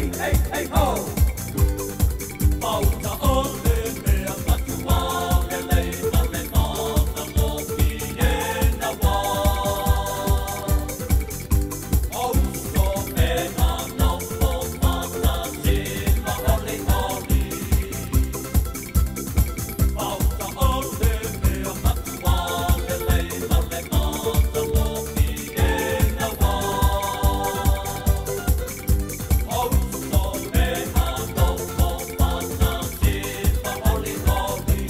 Hey, hey, hey, ho! Pauta o le mea matua lelei ma le matagofie na wā. O uso e na nofo fatasi ma oli oli. Pauta o le mea matua lelei ma le matagofie na wā. O uso e na nofo fatasi ma oli oli.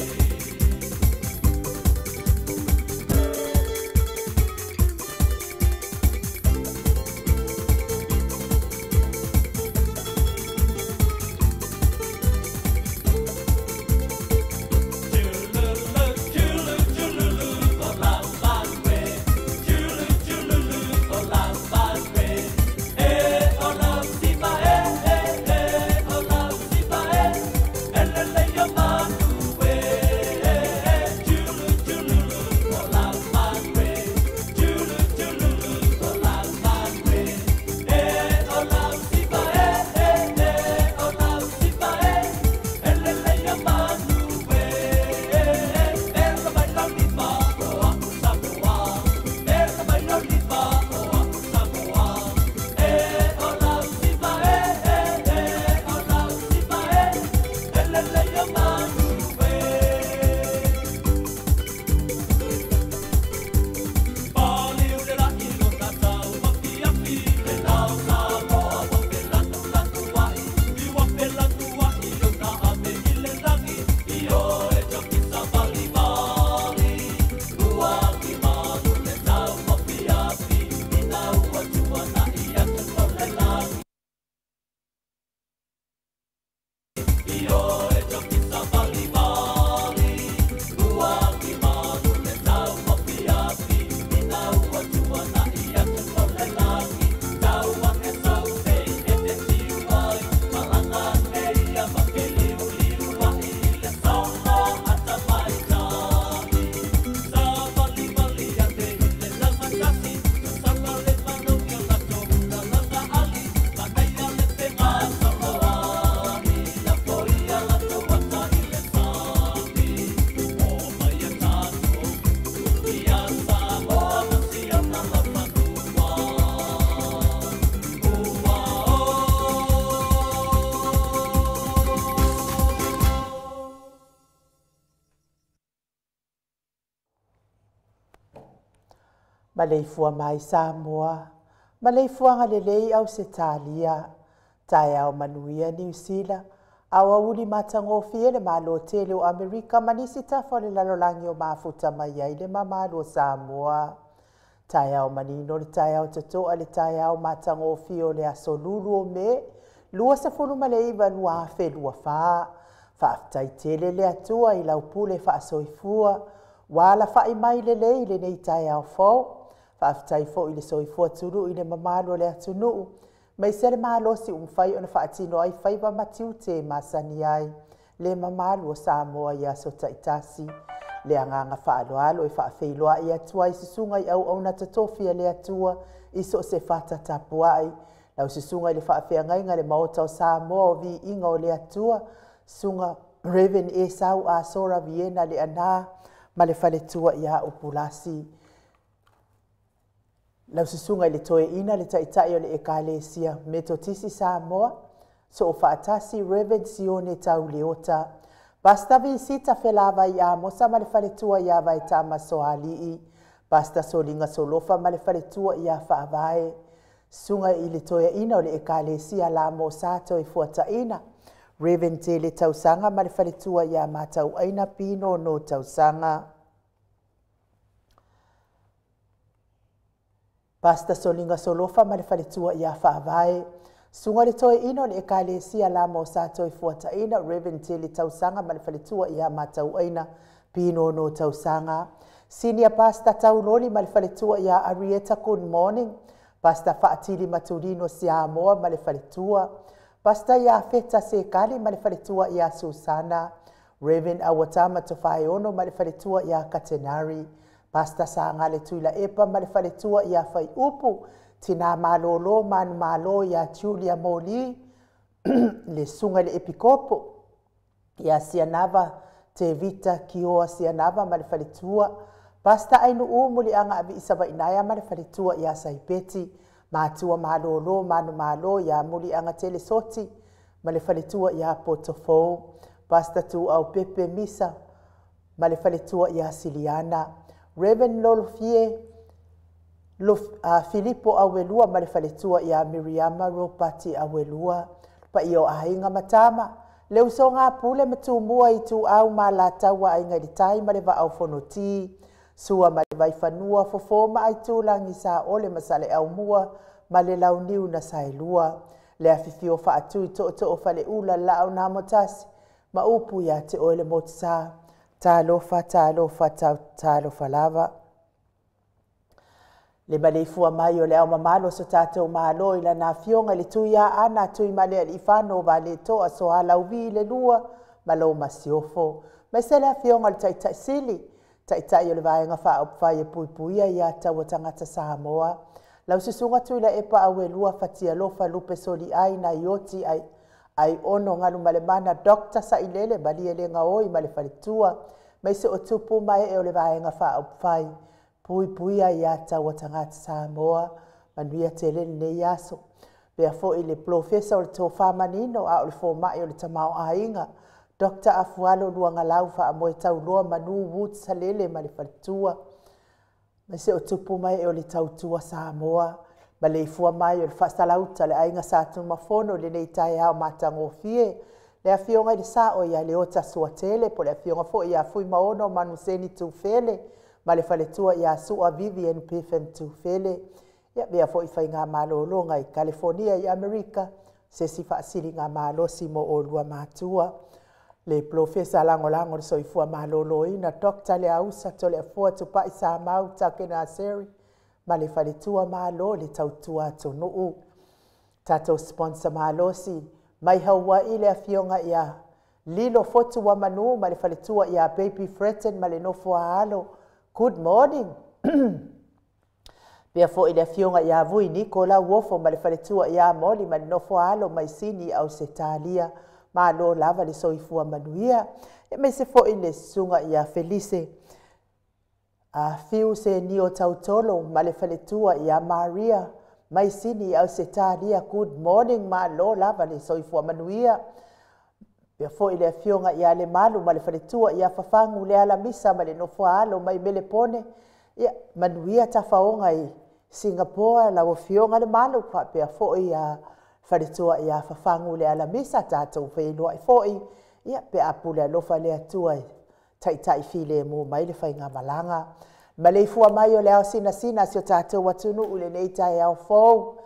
Maleifua mai Samoa, maleifuaga lelei Ausetalia, taeao manuia Niu Sila, aoauli matagofie le Malo tele o Amerika ma nisi tafa o le lalolagi o mafuta mai ai le mamalu o Samoa. Taeao manino le taeao totoa le taeao matagofie o le aso 2 o Me, 29 2024. Faafetai tele le Atua i lau pule faasoifua, ua alafai mai lelei lenei taeao fou. Faafetai foi i le soifua tulu i le mamalu o le atunuu, mai se le malosi umafai ona faatino ai faiva ma tiute masani ai le mamalu o Samoa i aso taitasi. Le agaga faaaloalo e faafeiloai atu ai susuga i auauna totofi a le Atua i so o se fata tapuai. Lau susuga i le faafeagaiga le Maota o Samoa o viiga o le Atua, susuga Reverend Esau Asora Viena le ana ma le faletua ia Upulasi. Lau susuga i le toeaina le taitai o le Ekalesia Metotisi Samoa, so o faatasi Reverend Sione Tauleota, Pastor Visita Felavai Amosa ma le faletua ia Vaetama Soalii, Pastor Solinga Solofa ma le faletua ia Faavae, susuga i le toeaina o le Ekalesia Lamo Sato e Fuataina, Reverend Tele Tausaga ma le faletua ia Matauaina Pino no Tausaga. Pastor Solinga Solofa ma le faletua ia Faavae, susuga le toeaina o le Ekalesia Lamo Sato e Fuataina, Reverend Tele Tausaga ma le faletua ia Matauaina Pino no Tausaga. Senior Pastor Tauloli ma le faletua ia Arieta Good Morning, Pastor Faatili Matulino Siamoa ma le faletua, Pastor ia Feta Sekali ma le faletua ia Susana, Reverend Awatama Tofaeono ma le faletua ia Katenari, Pastor Sangale Tuila Epa ma le faletua ia Faiupu, Tina Malolo Manu Malo ia Julia Moli, Le susuga i le Epikopo ia Sianava Tevita Kioa Sianava ma le faletua, Pastor Ainuu Muliaga Aviisa Vainaea ma le faletua ia Saipeti, Matua Malolo Manumalo ia Muliaga Telesoti ma le faletua ia Potofou, Pastor Tuau Pepe Misa ma le faletua ia Siliana, Reverend Lolofie Filipo Auelua ma le faletua ia Miriama Ropati Auelua, paia o aiga ma tama, le usoga a Pule ma Tumua, Ituau ma Alataua, Aiga i le Tai ma le Vaa o Fonoti, Sua ma le Vaifanua, Fofo ma Aitulagi, Saole ma Saleaaumua ma le Launiu na Saelua, le afifio o Faatui Tootoo o Faleula, le Laau na Amotasi ma upu ia te oe le Motusa. Talofa, talofa, talofa lava. Le maleifua mai o le Ao Mamalu o so tatou Malo i lana Afioga i le Tuiaana Tuimalealiifano Vaaletoa Sualauvi le Lua ma lau Masiofo, aemaise le Afioga i le Taitai Sili, Taitai o le Vaega Faaupufai e Puipuia Aia Tatau a Tagata Samoa, lau Susuga Tuilaepa Auelua Fatialofa Lupe Soliai Naioti Aiono Galumalemana Dr. Sailele Malielegaoi ma le faletua, aemaise o tupu ma ee o le Vaega Faaupufai Puipuia Aia Tatau a Tagata Samoa. Manuia tele lenei aso. Pea foi le Polofesa o le Tofa Manino a o le Fomai o le Tamaoaiga, Dr. Afualo Luagalau Faamoe Tauloa Manu Woods Salele ma le faletua, aemaise o tupu ma ee o le tautua Samoa. Maleifua mai o le Faasalauta le Aiga Sa Tunumafono i lenei taeao matagofie, le Afioga i le Sao ia Leota Suatele po o le Afioga foi ia Fuimaono Manuseni Tufele ma le faletua ia Sua Vivian Piffen Tufele. Ia avea foi faigamalologa i Kalifonia i Amerika, se isi faasiligamalosi mo oulua matua. Le Polofesa Lagolago o le Soifua Maloloina, Dr. Leausa Toleafoa Tupai Samau Takenaseri ma le faletua, malo le tautua atunuu. Tatou sponsor malosi mai Hawaii, le afioga ia Lilo Fotu Manu ma le faletua ia Baby Fretton ma le nofo a alo. Good morning. Pea foi le afioga ia Vui Niko Lauofo ma le faletua ia Moli ma le nofo a alo mai Sini Ausetalia. Malo lava le soifua manuia. Aemaise foi le susuga ia Felise Fiu Senio Tautolo ma le faletua ia Maria mai Sini Ausetalia. Good morning, malo lava le soifua manuia. Pea foi le afioga ia Lemalu ma le faletua ia Fafagu le Alamisa ma le nofo a alo mai Melepone. Ia, manuia tafaoga i Singapore lau afioga Lemalu, faapea foi ia faletua ia Fafagu le Alamisa. Tatou feiloai foi, ia, pe a pule alofa le Atua e taitai filemu mai le faigamalaga. Maleifua mai o le ao sinasina si o tatou atunuu i lenei taeao fou.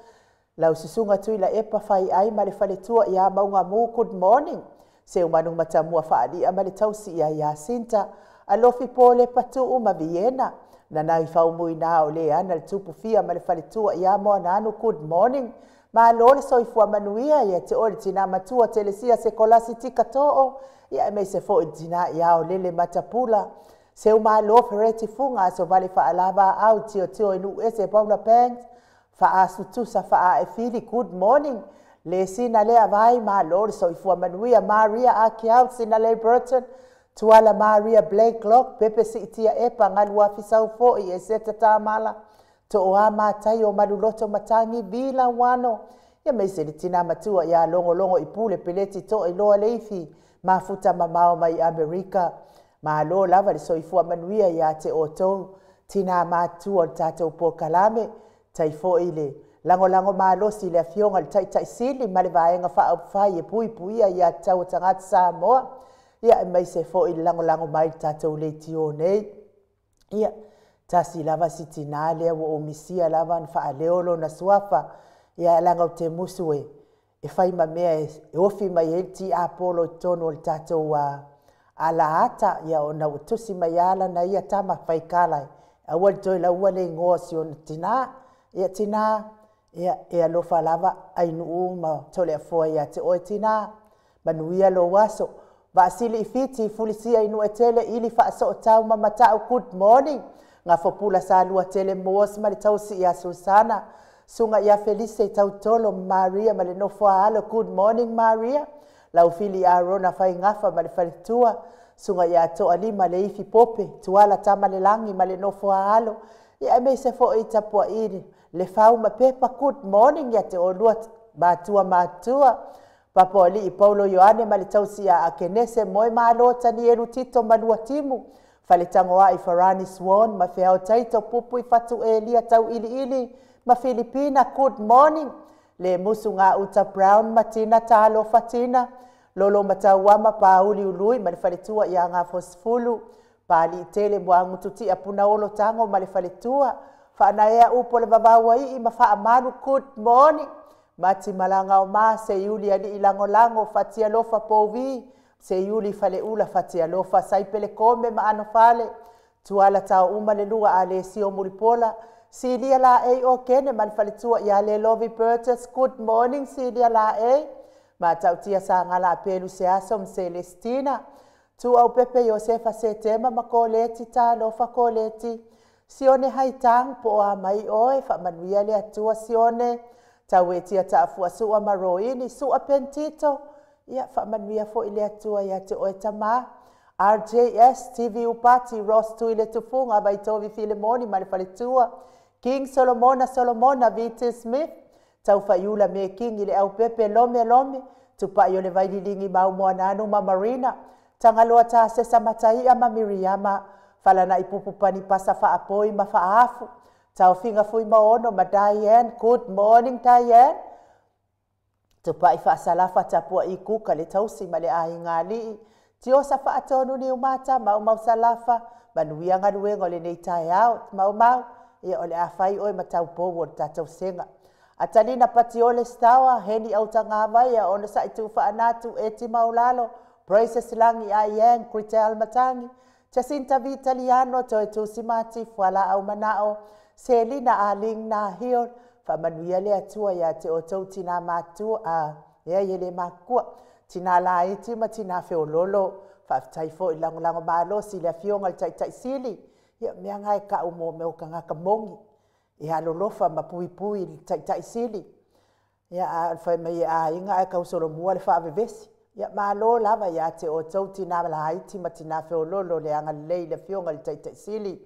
Lau Susuga Tuilaepa Faiai ma le faletua ia Maugamu, good morning. Seumanu Matamua Faalia ma le tausi ia Iasinta, Alofi Pole Patuu ma Viena, Nanai Faumuina o le ana le tupu fia ma le faletua ia Moananu, good morning. Malo le soifua manuia ia te oe le tina matua Telesia Sekolasi Tika Too, ia aemaise foi le tina ia o Lele Matapula, Seumalo Fereti Fuga Aso Vale Faalava Au Tio Tio i Nuu Ese Paula Banks, Faasutusa Faaefili, good morning. Le sina lea vai, malo le soifua manuia. Maria Akiau Sinalei Burton, Tuala Maria Blake Lock, Pepe Siitia Epa, Galuafi Saufoi, Eseta Tamala, To'oa Matai o Maluloto Matangi, Vila Wano, ia aemaise le tina matua ia Logologo i Pule Peleti Toailoa Leifi, mafuta mamao mai Amerika. Malo lava le soifua manuia ia te outou, tina matua o le tatou polokalame. Tai foi le lagolago malosi le afioga le Taitai Sili ma le Vaega Faaupufai e Puipuia Aia Tatau a Tagata Samoa, ia aemaise foi le lagolago mai le tatou leitio nei. Ia, tasi lava si tinā lea ua ou misia lava ona faaleo lona suafa, ia leaga ou te musu e fai ma mea e ofi mai ai le tiapolo i totonu o le tatou alaata, ia ona ua tusi mai lava lana ia tama faikala e aua le toe laua le igoa o si ona tinā. Ia tinā, ia e alofa lava Ainuu ma Toleafoa ia te oe tinā. Manuia lou aso. Vaasili i Fiti, Fulisia i Nuuetele, Ili Faasootau ma Matau, good morning. Gafopula Salua Tele Moas ma le tausi ia Susana. Susuga ia Felise Tautolo ma Maria ma le nofo a alo, good morning Maria. Laufili Arona Faigafa ma le faletua. Susuga ia Toalima Leifi Pope, Tuala Tamalelagi ma le nofo a alo. Ia aemaise foi tapuai le Fau ma Pepa, good morning ia te oulua matua matua. Papaoalii Paulo Ioane ma le tausi ia Akenese, Moemalo Tanielu Tito ma Luatimu, Faletagoai Farani Swan ma Feao Taito Pupui Fatu Elia Tauiliili ma Filipina, good morning. Le Musu Gauta Brown ma Tina, talofa Tina. Lolo Matauama Pauli Ului ma le faletua ia Gafosefulu. Paliitele Muagututia Punaolo Tago ma le faletua. Faanaea upu o le vavauaii ma faamalu, good morning. Mati Malaga o Ma, Seiuli Alii Lagolago, Fatialofa Pouvi, Seiuli Faleula Fatialofa, Saipele Kome ma Anofale, Tuala Tauuma le lua Alesio Mulipola, Silia Laei o Kene ma le faletua ia Lelovi Burgess, good morning Silia Laei. Matautia Sagala Apelu Seaso ma Celestina, Tuaupepe Iosefa Setema ma Koleti, talofa Koleti. Sione Haitang po o a mai oe, faamanuia le Atua Sione. Tauetia Taafuasua ma Roini, Sua Pentito, ia faamanuia foi le Atua ia te oe tama. RJS TV Upati, Ross Tui le Tufuga, Vaitovi Filemoni ma le faletua. King Solomona Solomona VT Smith, Taufaiula me King i le aupepe Lome Lome, Tupai o le Vaililigi Maumoananu ma Marina, Tagaloa Tasesa Mataia ma Miriama, Falanai Pupu Pani Pasa Faapoi ma Faafu, Taofiga Fuimaono ma Diane, good morning Diane. Tupai Faasalafa Tapuai Kuka le tausi ma le aiga alii. Tiosa Faatonu Niumata Maumau Salafa, manuia galuega o lenei taeao Maumau, ia o le a fai oe ma taupou o le tatou sega. Atalina Patiole Stawa, Heni Autagavaia, ona sa'i tuufaanatu Eti Maulalo, Praises Lagi Aiang, Kritel Matangi, Jacinta Vitaliano, Toe Tusimati, Fualaau Manao, Selina Aling Nahio, faamanuia le Atua ia te outou tinā matua, a ea i le makua, tinā laiti ma tinā feololo. Faafetai foi lagolago malosi le afioga le Taitaisili. Ia mea gae ka'u mo mea o tagata mogi e alolofa ma puipui i le Taitaisili. Ia a o le fai mai e aiga ae kausolomua le faavevesi. Ia malo lava ia te outou tinā laiti ma tinā feololo le agalelei i le afioga i le Taitaisili.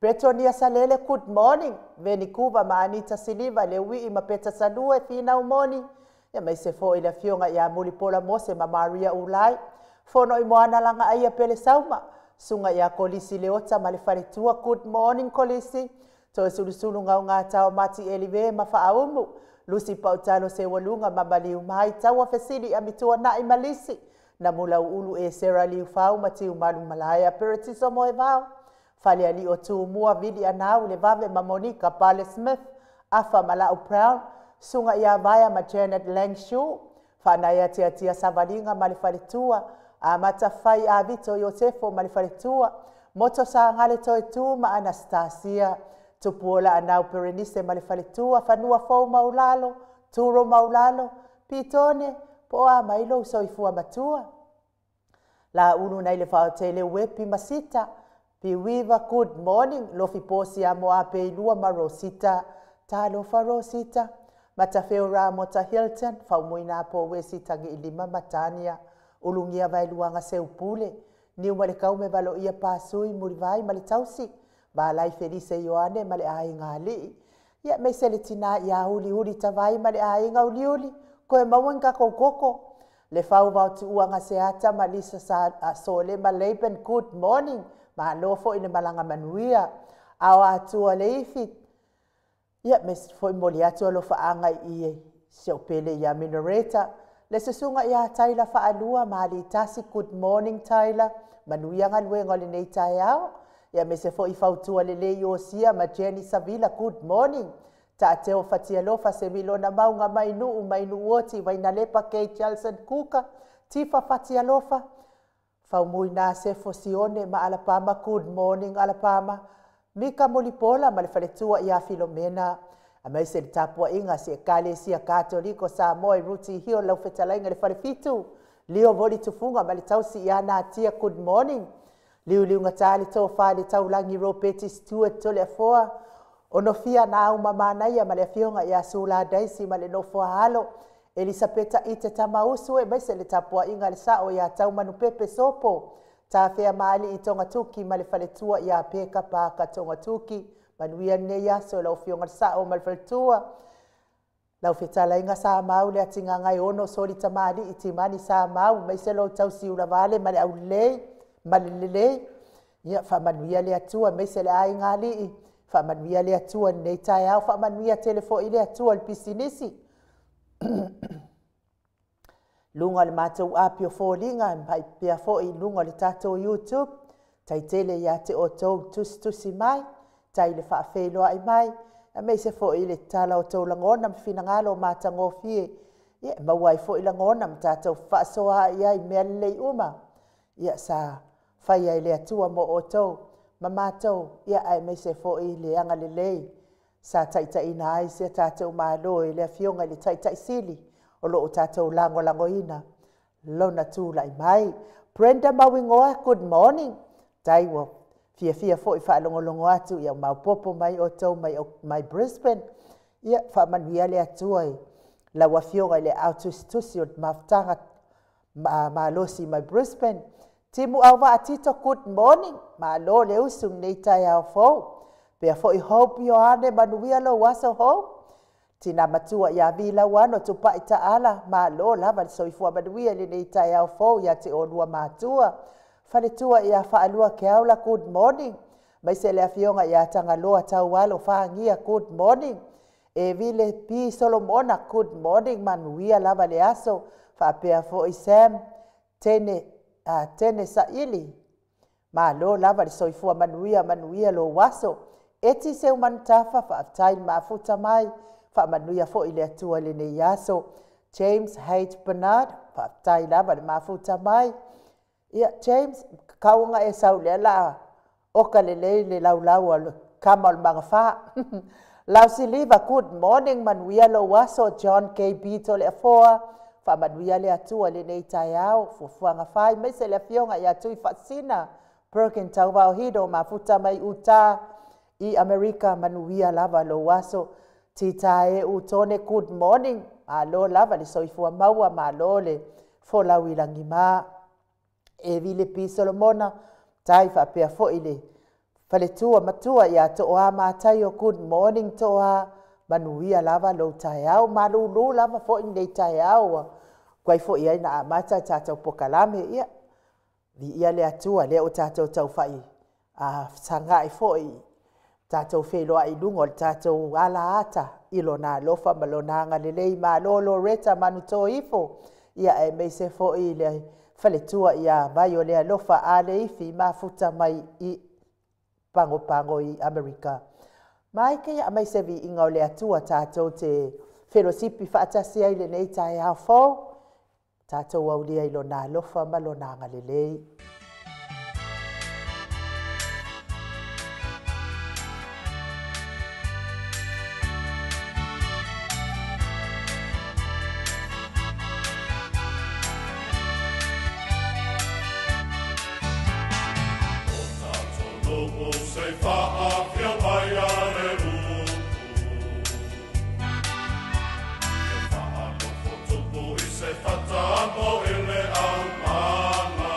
Petonia Salele, good morning. Venikuva ma Anita Siliva, le Uii ma Peta Salue, Finau Moni. Ia maise foi le afioga ia Mulipola Mose ma Maria Ulai. Fono i moana langa aia Pele Sauma. Suga ia Kolisi Leota ma le faletua, good morning Kolisi. Toe sulusulu ngau tao mati elive ma faaumu. Lusi Pautalo Sewaluga ma Maliu Mai, Taua Fesili Amitua Nai Malisi. Namulau Ulu e Sera Liufau ma Tiu Malu Malaya, Peretiso Moevao. Faleali o Tumua Vili Anau, le Vave ma Monica Pale Smith, Afa Malau Brown, Suga ia Vaia ma Janet Langshu, Faanaia Tiatia Savaliga ma le faletua, Amata Fai Avito Iosefo ma le faletua, Moto Sagale Toetu ma Anastasia, Tupuola Anau Perenise ma le faletua, Fanua Fou Maulalo, Turo Maulalo, Pitone, po o a mai lou soifua matua. La ulu nei le faotele Wepi Masita, Piwiva, good morning. Lofi Posi a Moa Peilua ma Rosita, Talofa Rosita. Matafeo Ramota Hilton, Faumuina po Wesi Tangi Ilima Matania, Ulungia Vailuaga Seupule, Niu ma le Kaume Valoia Pasui Mulivai ma le tausi, Valai Felise Ioane ma le aiga alii. Ia maise le tinā ia Uliuli Tavai ma le aiga Uliuli, koe maua ni takou koko. Le Fau Vaotuuaga Seata ma Lisa Sole ma Laban, good morning. Malo foi le malaga manuia. Ao atua le ifi. Ia me foi moli atu alofaaga i si ou pele ia Minareta. Le susuga ia Taila Faalua ma Alitasi, good morning Taila. Manuia galuega o lenei taeao. Ia me se foi fautua lelei Iosia ma Jenny Savila, good morning. Taateo Fatialofa Semilona Mauga Mainuu Mainuu Oti Vainalepa Kate Jelson Kuka, Tifa Fatialofa. Faumuina Sefo Sione ma Alapama, good morning Alapama. Mika Mulipola ma le faletua ia Filomena. Amaise le tapuaiga si Ekalesia Katoliko Samoa i Ruti Hill, lau fetalaiga le Falefitu. Lio Voli Tufuga ma le tausi ia Natia, good morning. Liuliugatā le tofa le taulagi Ropeti Stewart Toleafoa. Onofia na au mamanaia ma le afioga ia Sula Daisy ma le nofo a alo Elisapeta Ite Tamausu, aemaise le tapuaiga a le sao ia Taumanupepe Sopo Tafea Maali i Togatuki ma le faletua ia Peka Paka Togatuki. Manuia lenei aso lau afioga le sao ma le faletua. Lau fetalaiga sa mau le atigaga e ono soli tamalii timani sa mau maise lou tausi ulavale ma le aulelei ma le lelei. Ia faamanuia le Atua maise le aiga alii, faamanuia le Atua i lenei taeao, faamanuia tele foi le Atua i le pisinisi. Luga o le matou api o foliga, faapea foi i luga o le tatou YouTube, tai tele ia te outou tusitusi mai, tai le faafeiloai mai, aemaise foi le tala o tou lagona ma finagalo matagofie, ia e maua ai foi lagona ma tatou fefaasoaai ai i mea lelei uma ia sa faia e le Atua mo outou ma matou, ia aemaise foi le agalelei sa taitaiina ai si a tatou Malo e le Afioga i le Taitai Sili o lo o tatou lagolagoina lona tulai mai. Brenda Mauigoa, good morning. Tai ua fiafia foi faalogologo atu, ia maopoopo mai outou mai Brisbane. Ia faamanuia le Atua i lau afioga i le au tusitusi o le mafutaga malosi mai Brisbane. Timu Auvaa Tito, good morning. Malo le usu lenei taeao fou. Pea foi Hope Ioane, manuia lou aso Hope. Tina matua ia Vi Lauano Tupai Taala, malo lava le soifua manuia i lenei taeao fou ia te oulua matua. Faletua ia Faalua Keaula, good morning. Maise le afioga ia Tagaloa Taualo Fagia, good morning. E Vile P Solomona, good morning, manuia lava le aso. Faapea foi Sam Tene, Tene Saili, malo lava le soifua manuia, manuia lou aso. Eti Seumanutafa, faafetai le mafuta mai, faamanuia foi le Atua i lenei aso. James H. Bernard, faafetai lava le mafuta mai. Ia James, kauga e sau lea la oka lelei le laulau a le kama o le magafa. Lausiliva, good morning, manuia lou aso. John K.B. Toleafoa, faamanuia le Atua i lenei taeao, fuafuaga fai, maise le afioga ia Tui Faasina, Perkin Tauvaohido, mafuta mai Utah i Amerika, manuia lava lou aso. Tita e Utone, good morning, malo lava le soifua maua, malo le folau i lagima. E Vile P. Solomona, tai faapea foi le faletua matua ia Toa Mataio, good morning Toa, manuia lava lou taeao, malulu lava foi lenei taeao, ua kuai foi ai na amata tatou pokalame. Ia, viia le Atua, lea ua tatou taufai fesagai foi, tatou feiloai i luga o le tatou alaata i lona alofa ma lona agalelei. Malo Loretta Manutoifo, ia aemaise foi le faletua ia Vai o le alofa Aleifi mafuta mai i Pagopago i Amerika. Mai ke ia mai se viiga o le Atua tatou te felosipi faatasi ai lenei taeao fou, tatou aulia i lona alofa ma lona agalelei. Se fata mo ele au mana.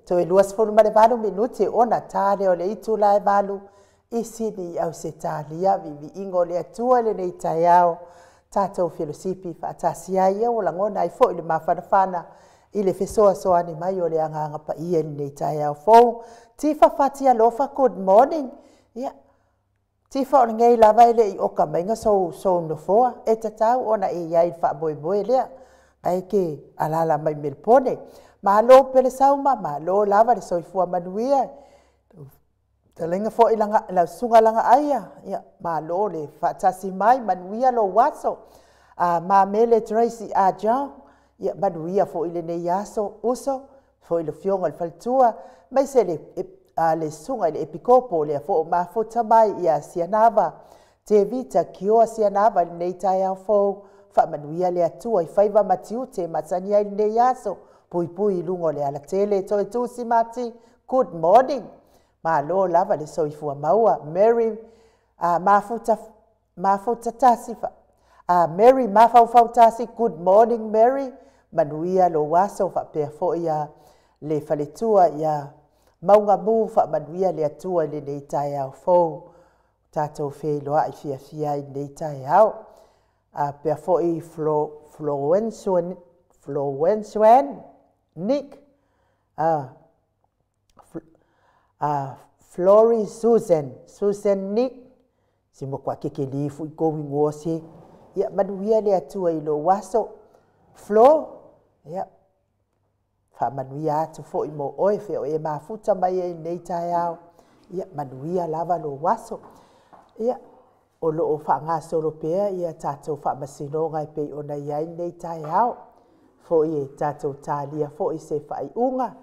Toe 28 minute ona ta lea o le itula e 8 i Sini i Ausetalia. Viiviiga o le Atua i lenei taeao, tatou felosipi faatasi ai, ia ua lagona ai foi le mafanafana i le fesoasoani mai o le Agaga Paia i lenei taeao fou. Tifa Fatialofa, good morning. Ia, Tifa o lenei lava e le i oka mai na sou nofoa, e tatau ona e i ai i le faamoemoe lea, ae te alaala mai Melepone. Malo pele sauma, malo lava le soifua manuia. Fetalaiga foi lau Susuga Lagaaia, ia malo le faatasi mai, manuia lou aso. Mamele Tracy Ah John, ia manuia foi lenei aso uso, foi le afioga i le faletua, aemaise le susuga i le Epikopo o lea foi ua mafuta mai ia Sianava, Tevita Kioa Sianava i lenei taeao fou. Faamanuia le Atua i faiva ma tiute e masani ai lenei aso, puipui i luga o le alatele. Toetusi Mati, good morning. Malo lava le soifua maua. Mary Mafuta, Mafuta Tasi, Mary Mafaufau Tasi, good morning Mary. Manuia lou aso, faapea foi le faletua ia Maugamu, faamanuia le Atua i lenei taeao fou. Tatou feiloai fiafia ai i lenei taeao. Pea foi Florensuan Nick, Flory Susan, Susan Nick, si mo kwa kekeli fu i kou ingoa se. Ia manuia le Atua i lou aso. Flo, ia, faamanuia atu foi mo oe, fea o e mafuta mai ai nei taeao. Ia manuia lava lou aso. Ia, o loo faagasolo pea ia tatou faamasinoga e pei ona i ai lenei taeao. Foi e tatou talia foi se faaiuga,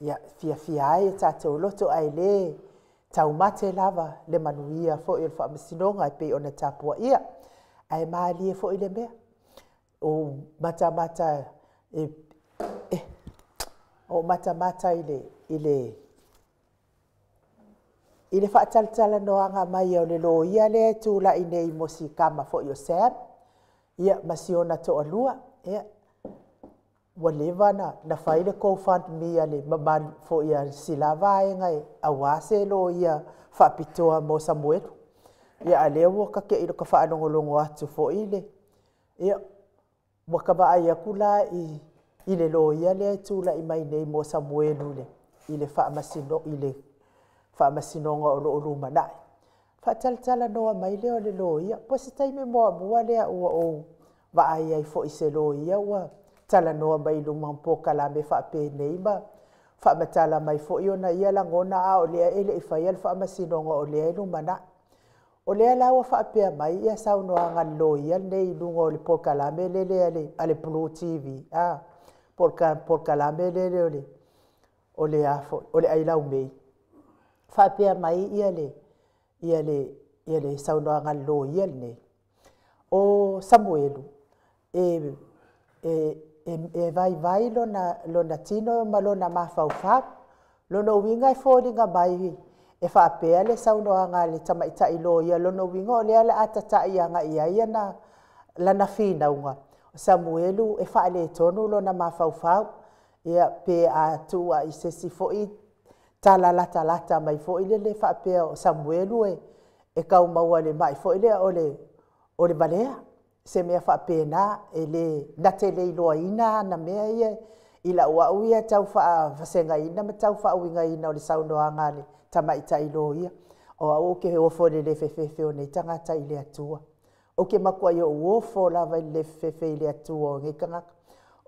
ia fiafia ai tatou loto ae le taumate lava le manuia foi o le faamasinoga e pei ona tapuaia. Ae malie foi le mea, o matamata o matamata i le faatalatalanoaga mai o le loia lea e tulai nei mo si kama foi o Sam, ia ma si ona toalua. Ia, ua leva na fai le GoFundMe a le mamalu foi a sila vaega aua se loia faapitoa mo Samuelu. Ia, a lea ua tate'i ka faalogologo atu foi le, ia, ua ka vaai atu la i le loia lea e tulai mai nei mo Samuelu i le faamasinoga o lo o lumanai. Faatalatalanoa mai lea o le loia. Po o se taimi muamua lea ua ou vaai ai foi i se loia ua talanoa mai i luma o polokalame faapenei ma faamatala mai foi ona ia lagona, a o lea e le i faia le faamasinoga o lea e lumanai. O lea la ua faapea mai ia saunoaga a le loia lenei i luga o le polokalame lele a le Blue TV, po o le polokalame lele o le o le Ailaumei, faapea mai ia le saunoaga a le loia lenei, o Samuelu e vaivai lona tino ma lona mafaufau. Lona uiga e foliga mai e faapea le saunoaga a le tamaitai loia, lona uiga o lea o le a tatai agai i ai lana finauga, o Samuelu e faaletonu lona mafaufau. Ia, pe a tuu i se isi foi tala latalata mai foi lele faapea o Samuelu e tau maua i le mai foi lea o le valea, se mea faapena, e le na te le iloaina ana mea ia i lau au ia tau faavasegaina ma tau faauigaina o le saunoaga a le tamaitai loia. O au ou te ofo i le le fefefe o nei tagata i le Atua. Ou te matuai ou ofo lava i le le fefefe i le Atua o nei tagata.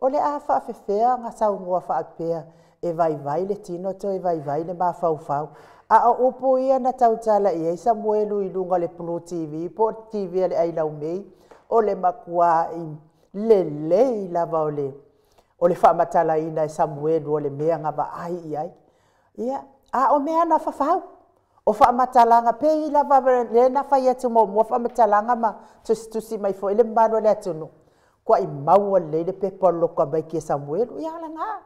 O le a faafefea ona saunoa faapea e vaivai le tino toe vaivai le mafaufau? A o upu ia na tautala i ai Samuelu i luga o le Blue TV po o le TV a le Ailaumei, o le matuai lelei lava o le faamatalaina e Samuelu o le mea na vaai i ai. Ia, a o mea na fafau, o faamatalaga pei lava lea na fai atu muamua faamatalaga ma tusitusi mai foi le mamalu o le atunuu, tuai maua lelei le pepa o le loto tamaiti e Samuelu. Ia lena,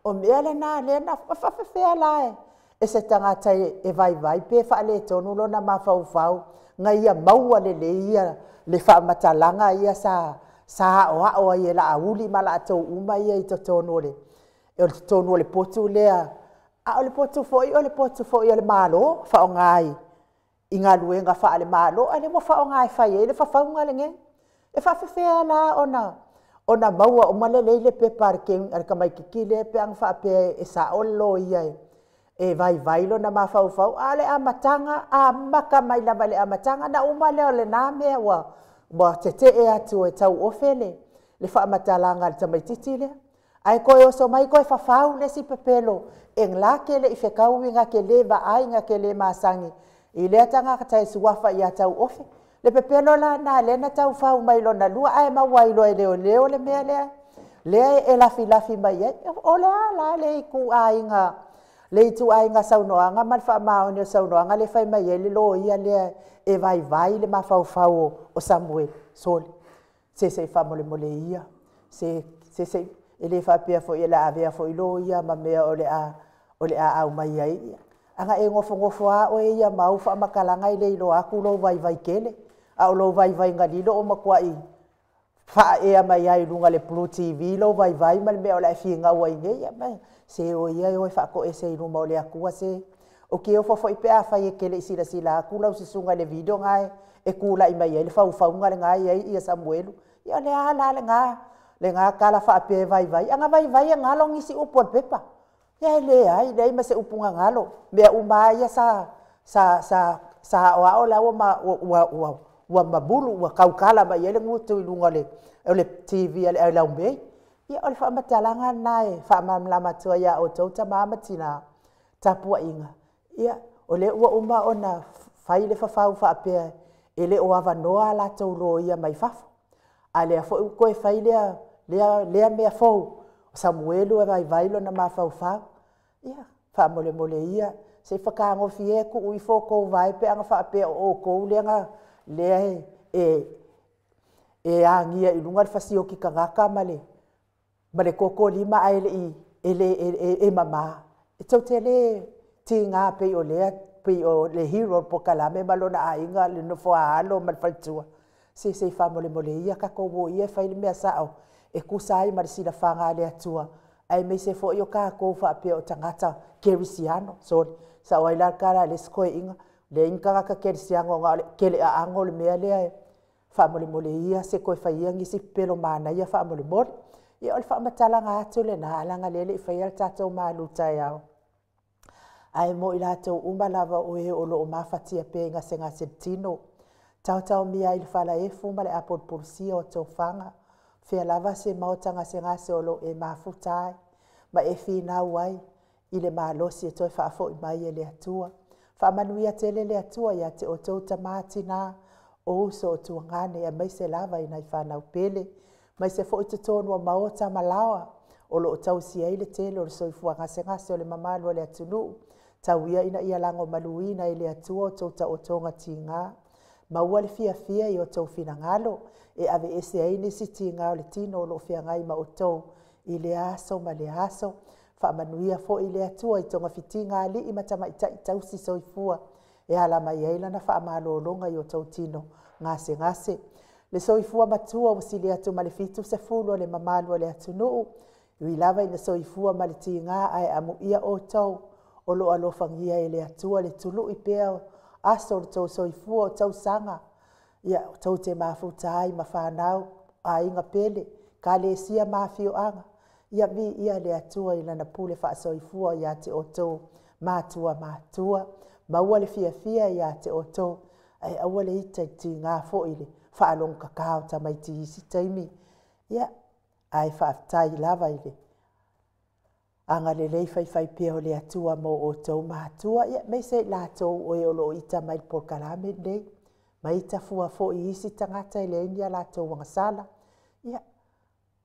o mea lena lea na faafefea la e se tagata e vaivai pe faaletonu lona mafaufau na ia maua lelei ia le faamatalaga ia sa aoao ai e Laauli ma latou uma ia i totonu o le totonu o le potu lea. A o le potu foi o le potu foi a le Malo faaaoga i galuega faale-Malo, a o lea ua faaaoga e fai ai le fafauga lenei. E faapefea la ona maua uma lelei le pepa a le tamaitiiti lea pe ana faapea e sao le loia e vaivai lona mafaufau, a o le amataga, amata mai lava i le amataga. Ona uma lea o lena mea ua tetee atu e tauofe le faamatalaga a le tamaitiiti lea, ae toe oso mai toe fafau le isi pepelo e na te le i fetaui, na te le vaai, na te le masani i lea tagata e suafa ia Tauofe. Le pepelo la lena lea na tau fau mai lona lua, ae maua ai loa e leoleo le mea lea, lea e lafilafi mai ai. O le a la le ituaiga saunoaga ma le faamaoni o le saunoaga lea e fai mai ai le loia lea e vaivai le mafaufau o Samuelu? Sole, se se i faamolemole ia, se se e le faapea foi o le a avea foi loia ma mea o le a aumai ai. Ana e nofonofo lava oe ia ma au faamatalaga e le iloa atu lou vaivai tele, a o lou vaivaiga lilo ua matuai faaea mai lava i luga o le Blue TV lou vaivai ma le mea o le a e finau ai nei. Se o ia e o e faatoese i luma o le Atua se. Ou te ofo foi pe afai e te le i silasila atu lau susuga i le video lena e tulai mai ai le faufauga lena e i ai Samuelu. Ia o le a la lena tala faapea e vaivai? Ana vaivai e galo nisi upu o le pepa. Ia e leai, leai ma se upu na galo. O mea uma lava ia sa aoao o la e ua mamulu, ua tautala mai ai le gutu i luga o le TV a le Ailao Mei. Ia o le faamatalaga lena e faamalamalama atu ai ia outou tama ma tina, tapuaiga, ia o lea ua uma ona fai le fafau faapea e le o avanoa a latou loia mai fafo, a o lea foi ua toe fai lea mea fou, o Samuelu e vaivai lona mafaufau. Ia, faamolemole ia, se i fetagofi ia e tuu ifo outou vae pe ana faapea o outou lea e agia i luga le fasioti tagata ma le toto lima ae le i, e mama. E tou te le tiga pei o le hero o le polokalame ma lona aiga, le nofo a alo ma le faletua. Se se i faamolemole ia tatou o ia e fai le mea sao e tusa ai ma le silafaga a le Atua, aemaise foi o tatou faapea o tagata kerisiano. Sole, sao ai la le tala a le isi toeaina, leai ni tagata kerisiano na o le keleaano le mea lea e faamolemole ia se i toe fai ia nisi pepelo manaia faamolemole. Ia o le faamatalaga atu lena, leaga o lea e le i faia le tatou malutaeao, ae mo i latou uma lava o e o lo o mafatia pea i gasegase o le tino, taotaomia i le falaefu ma le apulupulusia o tofaga, o fea lava se maota gasegase o lo o e mafuta ai ma e finau ai i le malosi e toe faafoi mai e le Atua. Faamanuia tele le Atua ia te outou tama, tina, o uso, o tuagane, aemaise lava i nai fanau pele, aemaise foi totonu o maota ma laoa o lo o tausi ai le tele o le soifua gasegase o le mamalu o le atunuu. Tau ia ina ia lagomaluina e le Atua outou taotoga tiga, maua le fiafia i outou finagalo e aveese ai nisi tiga o le tino o lo o feagai ma outou i lea aso ma lea aso. Faamanuia foi le Atua i togafitiga a alii ma tamaitai tausi soifua e ala mai ai lana faamalologa i o outou tino gasegase. Le soifua matua ua sili atu ma le 70 o le mamalu o le atunuu, e ui lava ina soifua ma le tiga, ae amuia outou o lo o alofagia e le Atua le tului pea o aso o le tou soifua o tausaga, ia tou te mafuta ai ma fanau, aiga pele, ekalesia ma afioaga. Ia viia le Atua i lana pule faasoifua ia te outou matua matutua, maua le fiafia ia te outou, ae aua le ita i le tiga foi i le faalogotata o tamaiti i isi taimi. Ia, ae faafetai lava i le agalelei faifaipea o le Atua mo outou matua, ia aemaise i latou o e o lo o ita mai i le polokalame lenei, ma ita fua foi i isi tagata e leai ni a latou agasala. Ia,